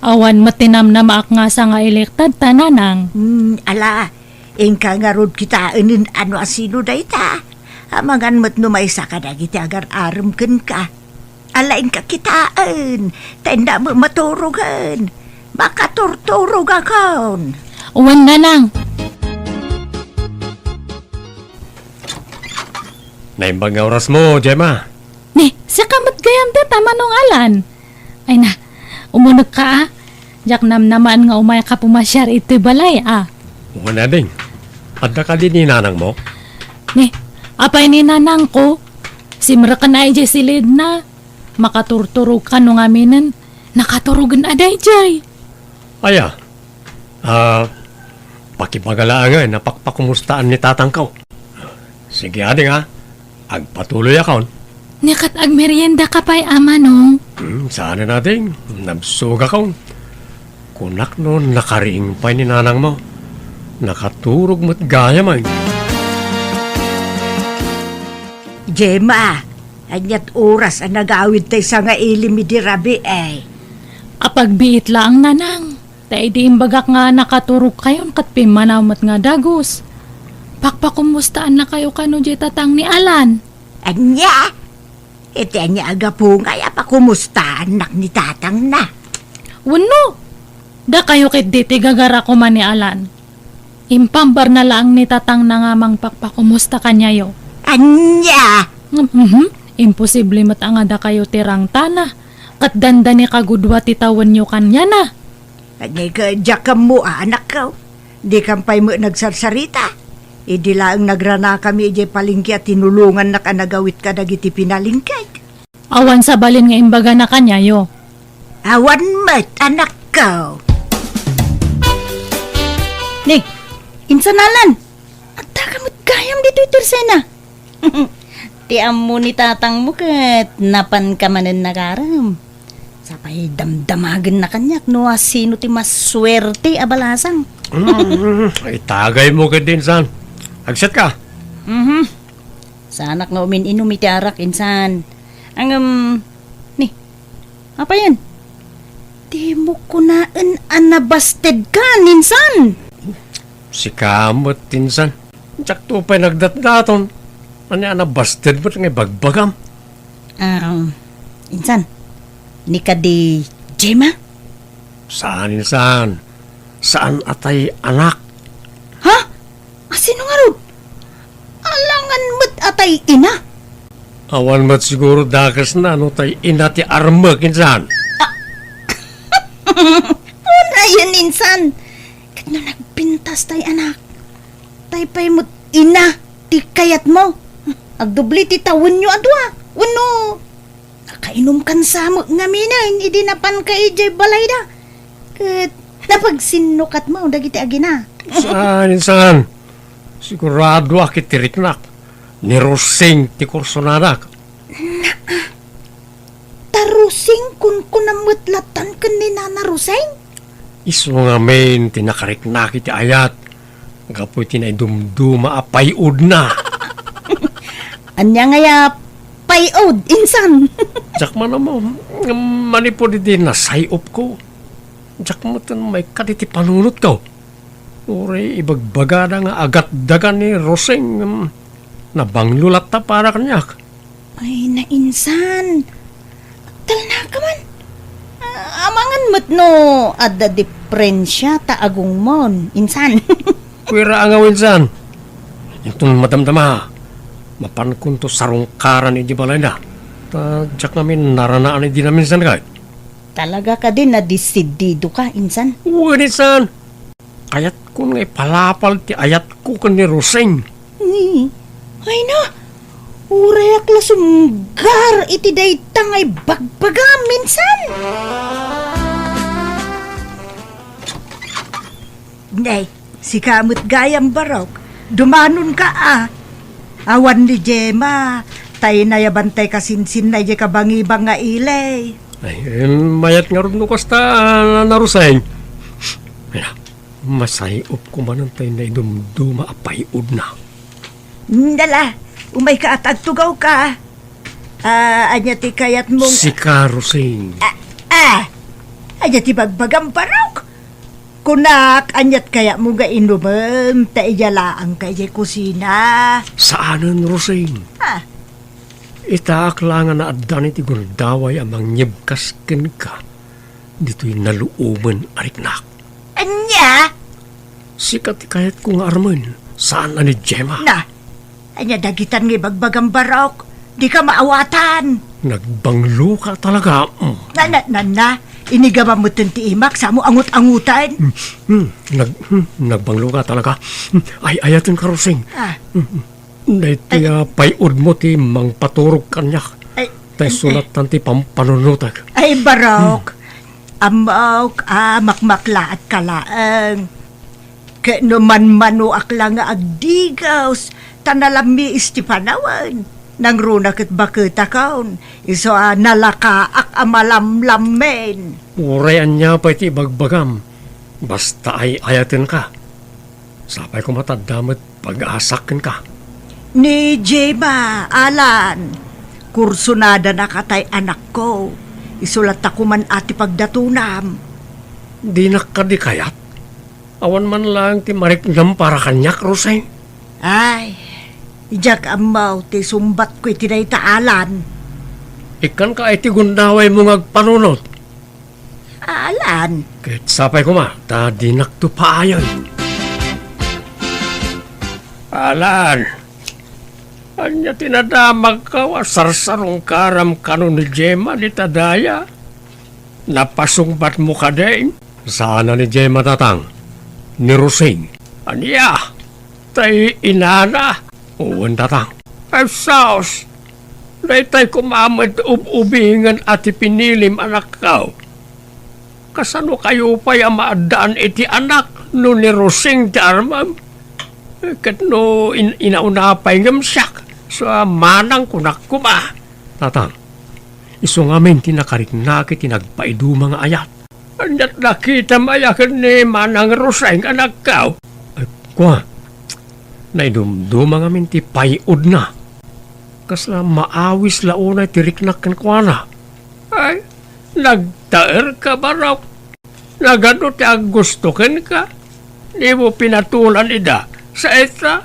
Awan met ti namnamaak nga sangailektad ta, nanang. Hmm, ala, inka ngarud kitaen no asino dayta. Amangan met no maysa kadagiti agar-arem kenka. Ala, inka kitaen, ta innak met maturogen. Makaturturogakon. Wen, nanang. Naimbag nga orasmo, Gemma. Ni, sika met gayam dita, Manong Alan. Ay na, umunekka a. Diak namnamaen nga umayka pumasiar iti balay a. Wen, ading. Adda kadi ni nanangmo? Ni, apay ni nanangko? Simreken a idiay silidna. Makaturturogka no ngaminen. Nakaturogen a daydiay. Aya, ah, pakibaga laengen a pakpakumustaan ni tatangko. Sige, ading, a. Agpatuloyakon. Ni ket agmeriendaka pay, a manong? Hmm, saanen, ading. Nabsogakon. Kunak no nakariing pay ni nanangmo. Nakaturog met gayam, ay. Gemma, aniat oras a nagawid tay sangailim idi rabii, ay? Apagbiit laeng, nanang. Ta idi imbagak nga nakaturogkayon ket pimmanaw met nga dagus, pakpakumustaannakayo kano diay tatang ni Alan. Ania? Iti ania a gapu ngay a pakumustaannak ni tatangna? Wenno, dakayo ketdi ti gagara koma ni Alan. Impambarna laeng ni tatangna nga mangpakpakumusta kaniayo. Ania? Mhm. Imposible met a nga dakayo ti rangtana, ket dandani kagudua ti tawenyo kaniana. Ania, diak ammo, anakko. Dikam pay met nagsarsarita. Idi laeng nagranakami idiay palengke a tinulongannak a nagawit kadagiti pinalengkek. Awan sabalin nga imbagana kaniayo. Awan met, anakko. Ni, insan Alan, addaka met gayam ditoy tersena. Ti ammo ni tatangmo ket napanka manen nagarem. Sapay damdamagenna kaniak no asino ti masuerte a balasang. Mm, itagaymo ketdi, insan. Agsiatka. Mhm. Saanak nga umin-inum iti arak, insan. Ngem, ni, apayen? Dimo kunaen a nabastedka, insan. Sika met, insan. Diakto pay nagdatdaton. Ania a nabasted met nga ibagbagam? Ah, insan, ni kadi Gemma? Saan, insan. Saan a tay anak. Ha? Asino ngarud? Alangan met a tay ina? Awan met siguro dakesna no tay ina ti armek, insan. Unayen, insan. Ket no nagpintas tay anak, tay pay met ina ti kayatmo. Agdubli ti tawenyo a dua. Wenno, nakainumkan sa met ngamin idi napanka idiay balayda. Ket napagsinnukatmo dagiti agina. Saan, insan. Siguradoak iti riknak. Ni Rosing ti kursonadak. Ta Rosing, kunkunam met latan ken ni Nana Rosing? Isu ngamin ti nakariknak iti ayat gapu iti naidumduma a pay-odna. Ania ngay a pay-od, insan? Diak man ammo, ngem manipud idi nasay-opko, diak metten maikkat iti panunotko. Uray ibagbagada nga agatdagan ni Rosing, ngem nabanglo latta para kaniak. Ay, nainsan. Talnaka man. Ah, amangan met no adda diferensia ta agungmon, insan. Kuira a ngaw, insan. Inton madamdama, mapankonto sarungkaran iti balayna. Ta diak ngamin naranaan idi naminsan kay. Talaga kadi nadesidido ka, insan? Wen, insan. Kayatkon nga ipalapal ti ayatko ken ni Rosing. Ni, ay na, urayak la sumgar iti dayta nga ibagbagam, insan. Nay, sika met gayam, Barok. Dumanonka a. Awan ni Gemma, tay nayaban tay kasinsinna idiay kabangibang nga ili. Ay, em, mayat ngarud no kasta, Nana Rosing. Ay na, masay-opko manen tay naidumduma a pay-odna. Dala, umayka a ta agtugawka. Ah, ania ti kayatmong Sika, Rosing. Ah, ah! Ania ti bagbagam, Barok? Kunak, aniat kayatmo nga inumem ta idiay laangka idiay kusina? Saanen, Rosing. Ah. Itaak la nga naaddan iti gundaway a mangyebkas kenka ditoy naluomen a riknak. Ania? Sika ti kayatko nga armen, saan a ni Gemma. Na, ania dagitan nga ibagbagam, Barok? Dika maawatan. Nagbangloka talaga. Mm. Na, na, na, na. Inigama metten ti imak, samo angut-anguten. Mm, mm, nag-, mm, nagbangloka talaga. Mm, ay, ayaten ka, Rosing. Ah. Mm, mm. Daytoy a pay-odmo ti mangpaturog kaniak. Ay, ta isu lattan ti pampanunotek. Ay, Barok. Hmm. Ammok a makmaklaatka laeng. Ket no manmanoak la nga agdigaws, ta nalammiis ti panawen, nangruna ket baketakon, isu a nalakaak a malamlammen. Uray ania pay ti ibagbagam, basta ay-ayatenka. Sapay koma ta adda met pag-asak kenka. Ni Gemma, Alan, kursonadana katay anakko. Isu latta koma ti pagdatonam. Dinak kadi kayat? Awan man laeng ti mariknam para kaniak, Rosing. Ay, diak ammo ti sumbatko iti dayta, Alan. Ikkanka iti gundawaymo nga agpanunot. Alan. Ket sapay koma, ta dinakto paayen. Alan, ania ti nadamagko a sarsarungkaram kano ni Gemma dita daya? Napasungbatmo kadi? Saan a ni Gemma, tatang. Ni Rosing. Ania? Tay inana? Wen, tatang. Ay, sus! Daytay koma met ub-ubingen a ti pinilim, anakko. Kasano kayo pay a maaddaan iti anak no ni Rosing ti armem? Ket no in-, inauna pay ngem siak, sa manang kunak koma. Tatang, Isu ngamin ti nakariknak iti nagpaiduma nga ayat. Ania't nakitam aya ken ni Manang Roseng, anakko? Ay, kua, naidumduma ngamin ti pay-odna. Kasla maawis la unay ti riknak kenkuana. Ay, nagtaerka, barok. Nagadu ti aggusto kenka? Dimo pinatulan ida. Saita,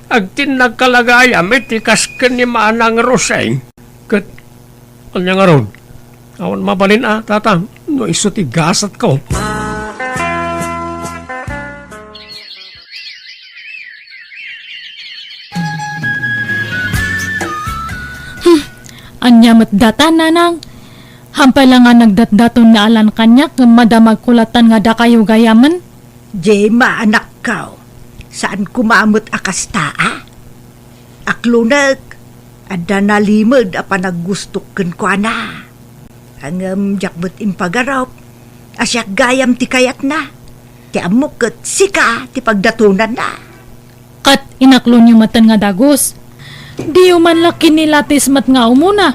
agtinnagka la gayam iti kas ken ni Manang Roseng. Ket, ania ngarud? Awan mabalin a, tatang, no isu ti gasatko. Hmm, ania met data, nanang? Hampay la nga nagdatdaton ni Alan kaniak, ngem madamagko lattan nga dakayo gayamen. Gemma, anakko, saan koma met a kasta, a? Aklonek, adda nalimed a panaggustok kenkuana. Ngem diak met impagarup a siak gayam ti kayatna. Ti ammok ket sika ti pagdatonanna. Ket inaklonyo metten nga dagus. Diyo man la kinilatis met nga umuna.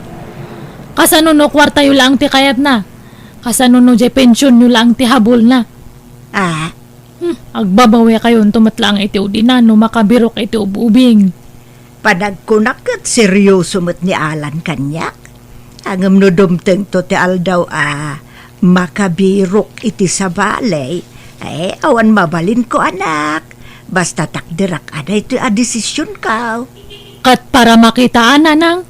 Kasano no kuartayo laeng ti kayatna? Kasano no diay pensionyo laeng ti habulna? Ah, Hmm, agbabawekayonto met laeng iti udina no makabirok iti ub-ubing. Panagkunak ket serioso met ni Alan kaniak. Ngem no dumtengto ti aldaw a makabirok iti sabali, eh, awan mabalinko, anak. Basta takderak a daytoy a desisionko. Ket para makitaan, nanang.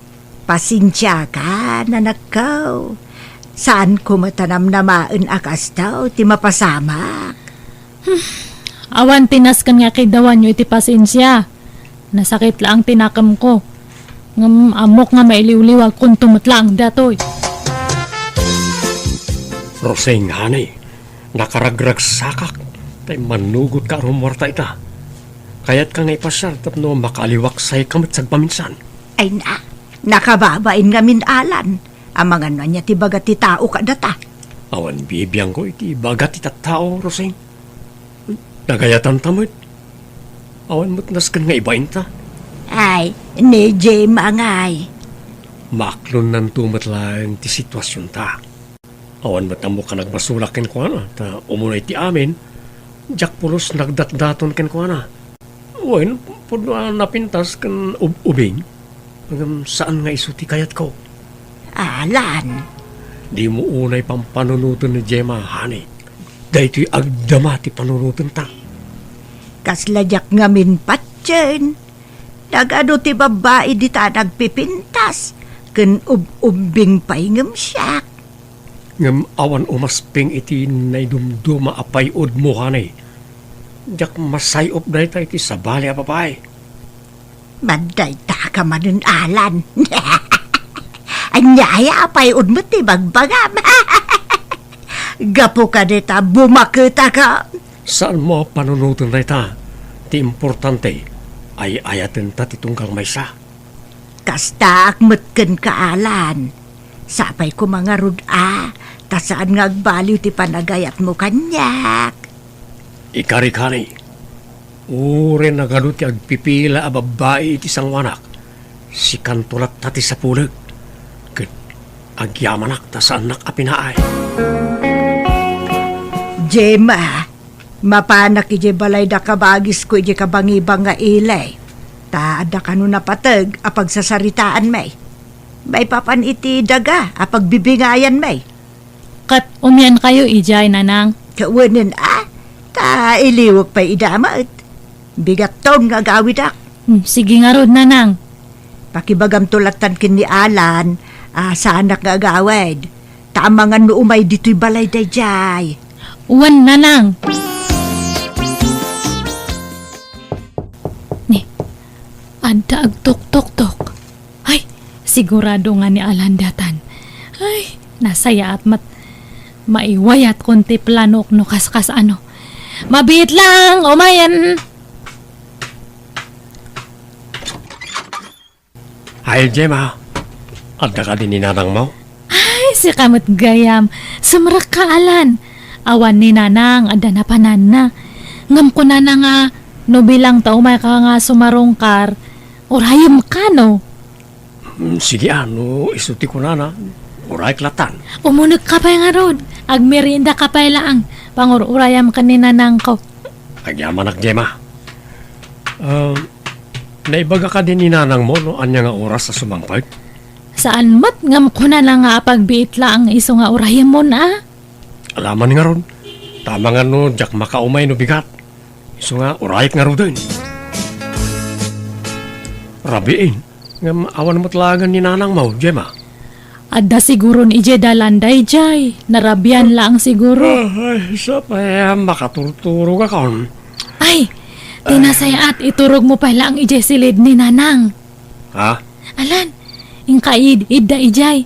Pasensiakan, anakko. Saanko met a namnamaen a kasta ti mapasamak. Hmm. Awan ti nasken nga kidawanyo iti pasensia. Nasakit laeng ti nakemko. Ngem ammok nga mailiwliwagkonto met laeng datoy. Roseng, honey, nakaragragsakak ta immannugotka a rumuarta ita. Kayatka nga ipasiar tapno makaaliwaksayka met sagpaminsan. Ay na, nakababain ngamin, Alan. Amangan no ania ti ibaga ti tao kadata. Awan bibiangko iti ibaga ti tattao, Roseng. Nagayatanta met. Awan met nasken nga ibainta. Ay, ni Gemma ngay. Maaklonnanto met laeng ti situasionta. Awan met ammok a nagmasulak kenkuana, ta umuna iti amin, diak pulos nagdatdaton kenkuana. Wen, pudno a napintas ken ub-ubing, ngem saan nga isu ti kayatko. Alan. Dimo unay pampanunoten ni Gemma, honey. Daytoy agdama ti panunotenta. Kasla diak ngamin patien. Nagadu ti babbai dita a nagpipintas, ken ub-ubbing pay ngem siak. Ngem awan umasping iti naidumduma a pay-odmo, honey. Diak masay-op dayta iti sabali a babai. Madayta ka manen, Alan. Ania aya a pay-odmo ti bagbagam? Gapu kadayta, bumaketaka. Saanmo a panunoten dayta. Ti importante, ay-ayatenta ti tunggal maysa. Kastaak met kenka, Alan. Sapay koma ngarud a, ta saan nga agbaliw ti panagayatmo kaniak. Ikarik, honey, uray nagadu ti agpipila a babbai iti sangoanak, sikanto latta ti sapulek, ket agyamanak ta saannak a pinaay. Gemma, mapanak idiay balay da kabagisko idiay kabangibang nga ili, ta adda kano napateg a pagsasaritaanmi. Maipapan iti daga a pagbibingayanmi. Ket umiankayo idiay, nanang? Kawanen a, ta iliwek pay ida met. Bigatton nga agawidak. Hmm, sige ngarud, nanang. Pakibagamto lattan ken ni Alan a saanak nga agawid. Ta amangan no umay ditoy balay daydiay. Wen, nanang. Ni, adda agtuktoktok. Ay, sigurado nga ni Alan daytan. Ay, nasayaat met. Maiwayatkon ti planok no kaskas ano. Mabiit lang, umayen. Ay, Gemma, adda kadi ni nanangmo? Ay, sika met gayam. Sumrekka, Alan. Awan ni nanang, adda napananna. Ngem kunana nga, no bilang ta umayka nga sumarungkar, urayemka, no? Hmm, sige, a, no isu ti kunana, Urayek latan. Umunegka pay ngarud. Agmeriendaka pay laeng. Pangur-urayam ken ni nanangko. Agyamanak, Gemma. Ah, naibaga kadi ni nanangmo no ania nga oras a sumangpet? Saan met ngem kunana nga apagbiit laeng isu nga urayemon a? Alaman ngarud. Ta amangan no diak makaumay no bigat. Isu nga, urayek ngaruden. Rabiin. Ngem awan met laengen ni nanangmo, Gemma? Adda siguron idiay dalan daydiay. Narabian laeng siguro. Ah, ay, sapay a makaturturogakon. Ay, ti nasayaat, iturogmo pay laeng idiay silid ni nanang. Ha? Alan, inka id-, idda idiay.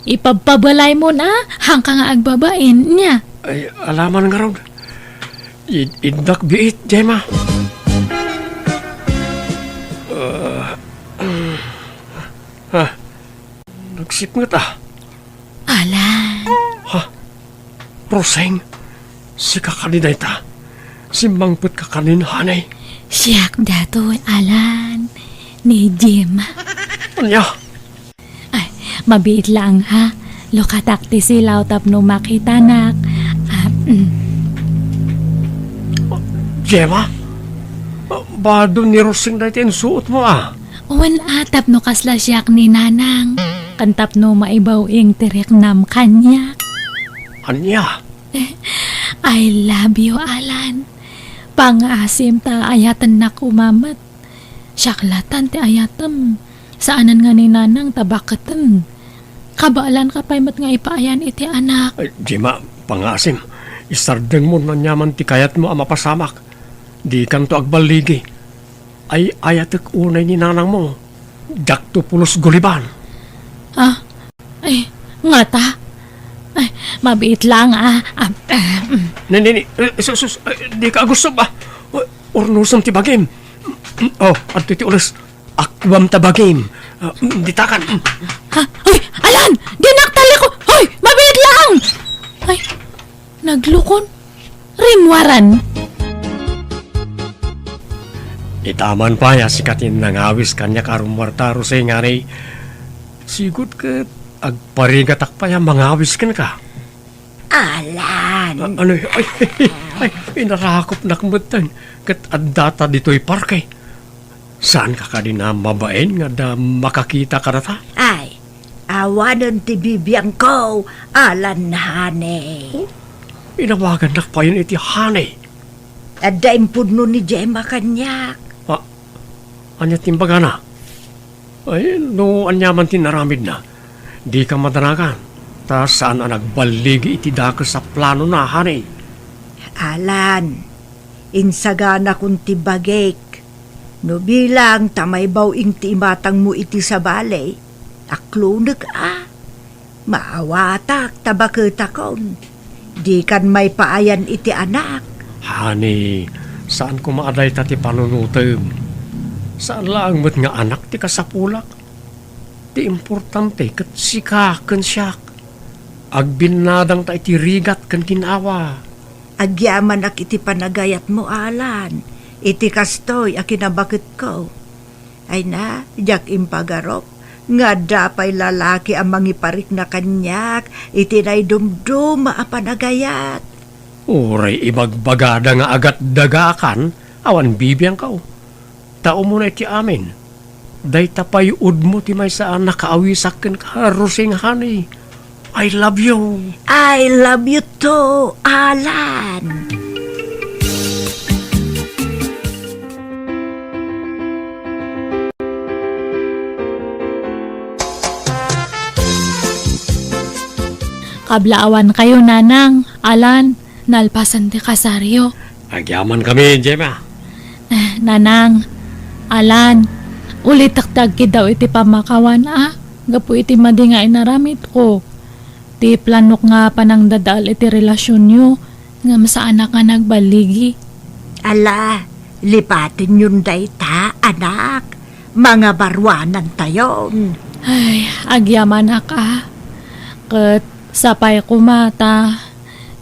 Ipabpabalaymon a, haanka nga agbabain, nia? Ay, alaman ngarud. Id-, iddak biit, Gemma. Ah, ah, nagsipnget a. Alan. Ha? Roseng, sika kadi dayta? Simmangpetka kanin, honey? Siak datoy, Alan, ni Gemma. Ania? Ay, mabiit laeng, ha? Lukatak ti silaw tapno makitanak. Ah, mm. Gemma? Bado ni Roseng dayta insuotmo, a? Wen a, tapno kasla siak ni nanang. Ken tapno maibaw-ing ti riknam kaniak. Ania? I love you, Alan. Pangaasim ta ayatennak koma met. Siak latan ti ayatem. Saanen nga ni nanang ta baketen. Kabaelanka pay met nga ipaayan iti anak. Ay, Gemma, pangaasim. Isardengmo no aniaman ti kayatmo a mapasamak. Dikanto agballigi. Ay-ayatek unay ni nanangmo. Diakto pulos guliban. Ah, ay, ngata? Ay, mabiit laeng, ah, ah, ah, mm. Ni, ni, ni, eh, sus, sus, eh, dika agusto ba? Urnosem ti bagim. Oh, adtoy ti ules. Akuam ta bagim. Ah, ditakan. Ha? Hoy, Alan! Dinak taliko! Hoy, mabiit laeng! Ay, naglukon. Rimmuaran. Itaman pay a sika ti nangawis kaniak a rummuarta, Roseng, honey. Sigud ket agparigatak pay a mangawis kenka. Alan. A-, ano, ay, ay, inarakopnak metten ket addata ditoy parke. Saanka kadi a mabain nga adda makakita kadata? Ay, awanen ti bibiangko, Alan, honey. Oh, inawagannak payen iti honey. Adda impudno ni Gemma kaniak. Ah, ania ti imbagana? Ay, no aniaman ti inaramidna, dika madanagan, ta saan a nagballigi iti dakes a planona, honey. Alan, insaganakon ti bagik. No bilang ta maibaw-ing ti imatangmo iti sabali, aklonek a. Maawatak ta baketakon. Dikan maipaayan iti anak. Honey, saan koma a dayta ti panunotem. Saan laeng met nga anak ti kasapulak. Ti importante ket sika ken siak. Agbinnadangta iti rigat ken ginawa. Agyamanak iti panagayatmo, Alan, iti kastoy a kinabaketko. Ay na, diak impagarup nga adda pay lalaki a mangiparikna kaniak iti naidumduma a panagayat. Uray ibagbagada nga agatdagakan, awan bibiangko. Ta umuna iti amin, dayta pay udmo ti maysa a nakaawisak kenka, Roseng, honey. I love you. I love you too, Alan. Kablaawankayo, Nanang, Alan, nalpasen ti kasaryo. Agyamankami, Gemma. Eh, Nanang, Alan, ulitek ti agkiddaw iti pammakawan, a, gapu iti madi nga inaramidko. Ti planok nga panangdadael iti relasionyo, ngem saanak nga nagballigi. Ala, lipatenyon dayta, anak. Mangabaruanantayon. Ay, agyamanak a. Ket sapay koma ta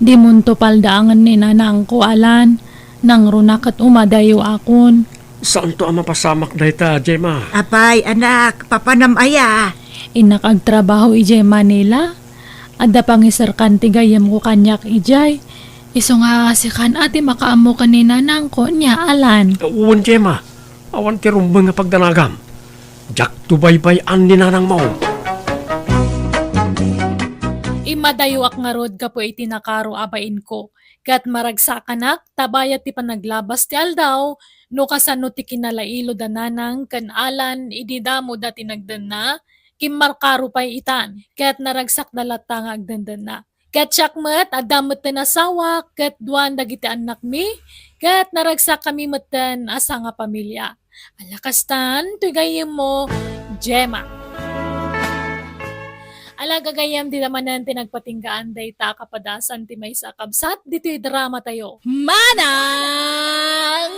dimonto paldaangen ni nanangko, Alan. Nangruna ket umadayakon. Saanto a mapasamak dayta, Gemma? Apay, anak, papanam aya? Innak agtrabaho idiay Manila. Adda pangiserkan ti gayyemko kaniak idiay. Isu nga sikan a ti makaammo ken ni nanangko, nia, Alan? Wen, Gemma. Awan ti rumbeng nga pagdanagam. Diakto baybay-an ni nanangmo. Immadayoak ngarud gapu iti nakaro a bainko, ket maragsakanak ta bayat ti panaglabas ti aldaw, no kasano ti kinalailod a nanang ken Alan idi damoda ti nagdenna, kimmarkaro pay itan, ket naragsakda latta nga agdendenna. Ket siak met, adda metten asawak, ket duan dagiti annakmi, ket naragsakami metten a sangapamilia. Ala kastan, toy gayyemmo, Gemma. Ala gagayyem, dita manen ti nagpatinggaan dayta a kapadasan ti maysa a kabsat ditoy drama tayo. Manang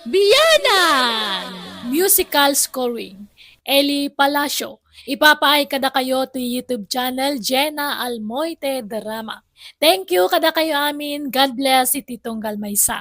Bianan! Musical scoring, Eli Palacio. Ipapaay kadakayo ti YouTube channel, Jenna Almoite Drama. Thank you kadakayo amin. God bless iti tunggal maysa.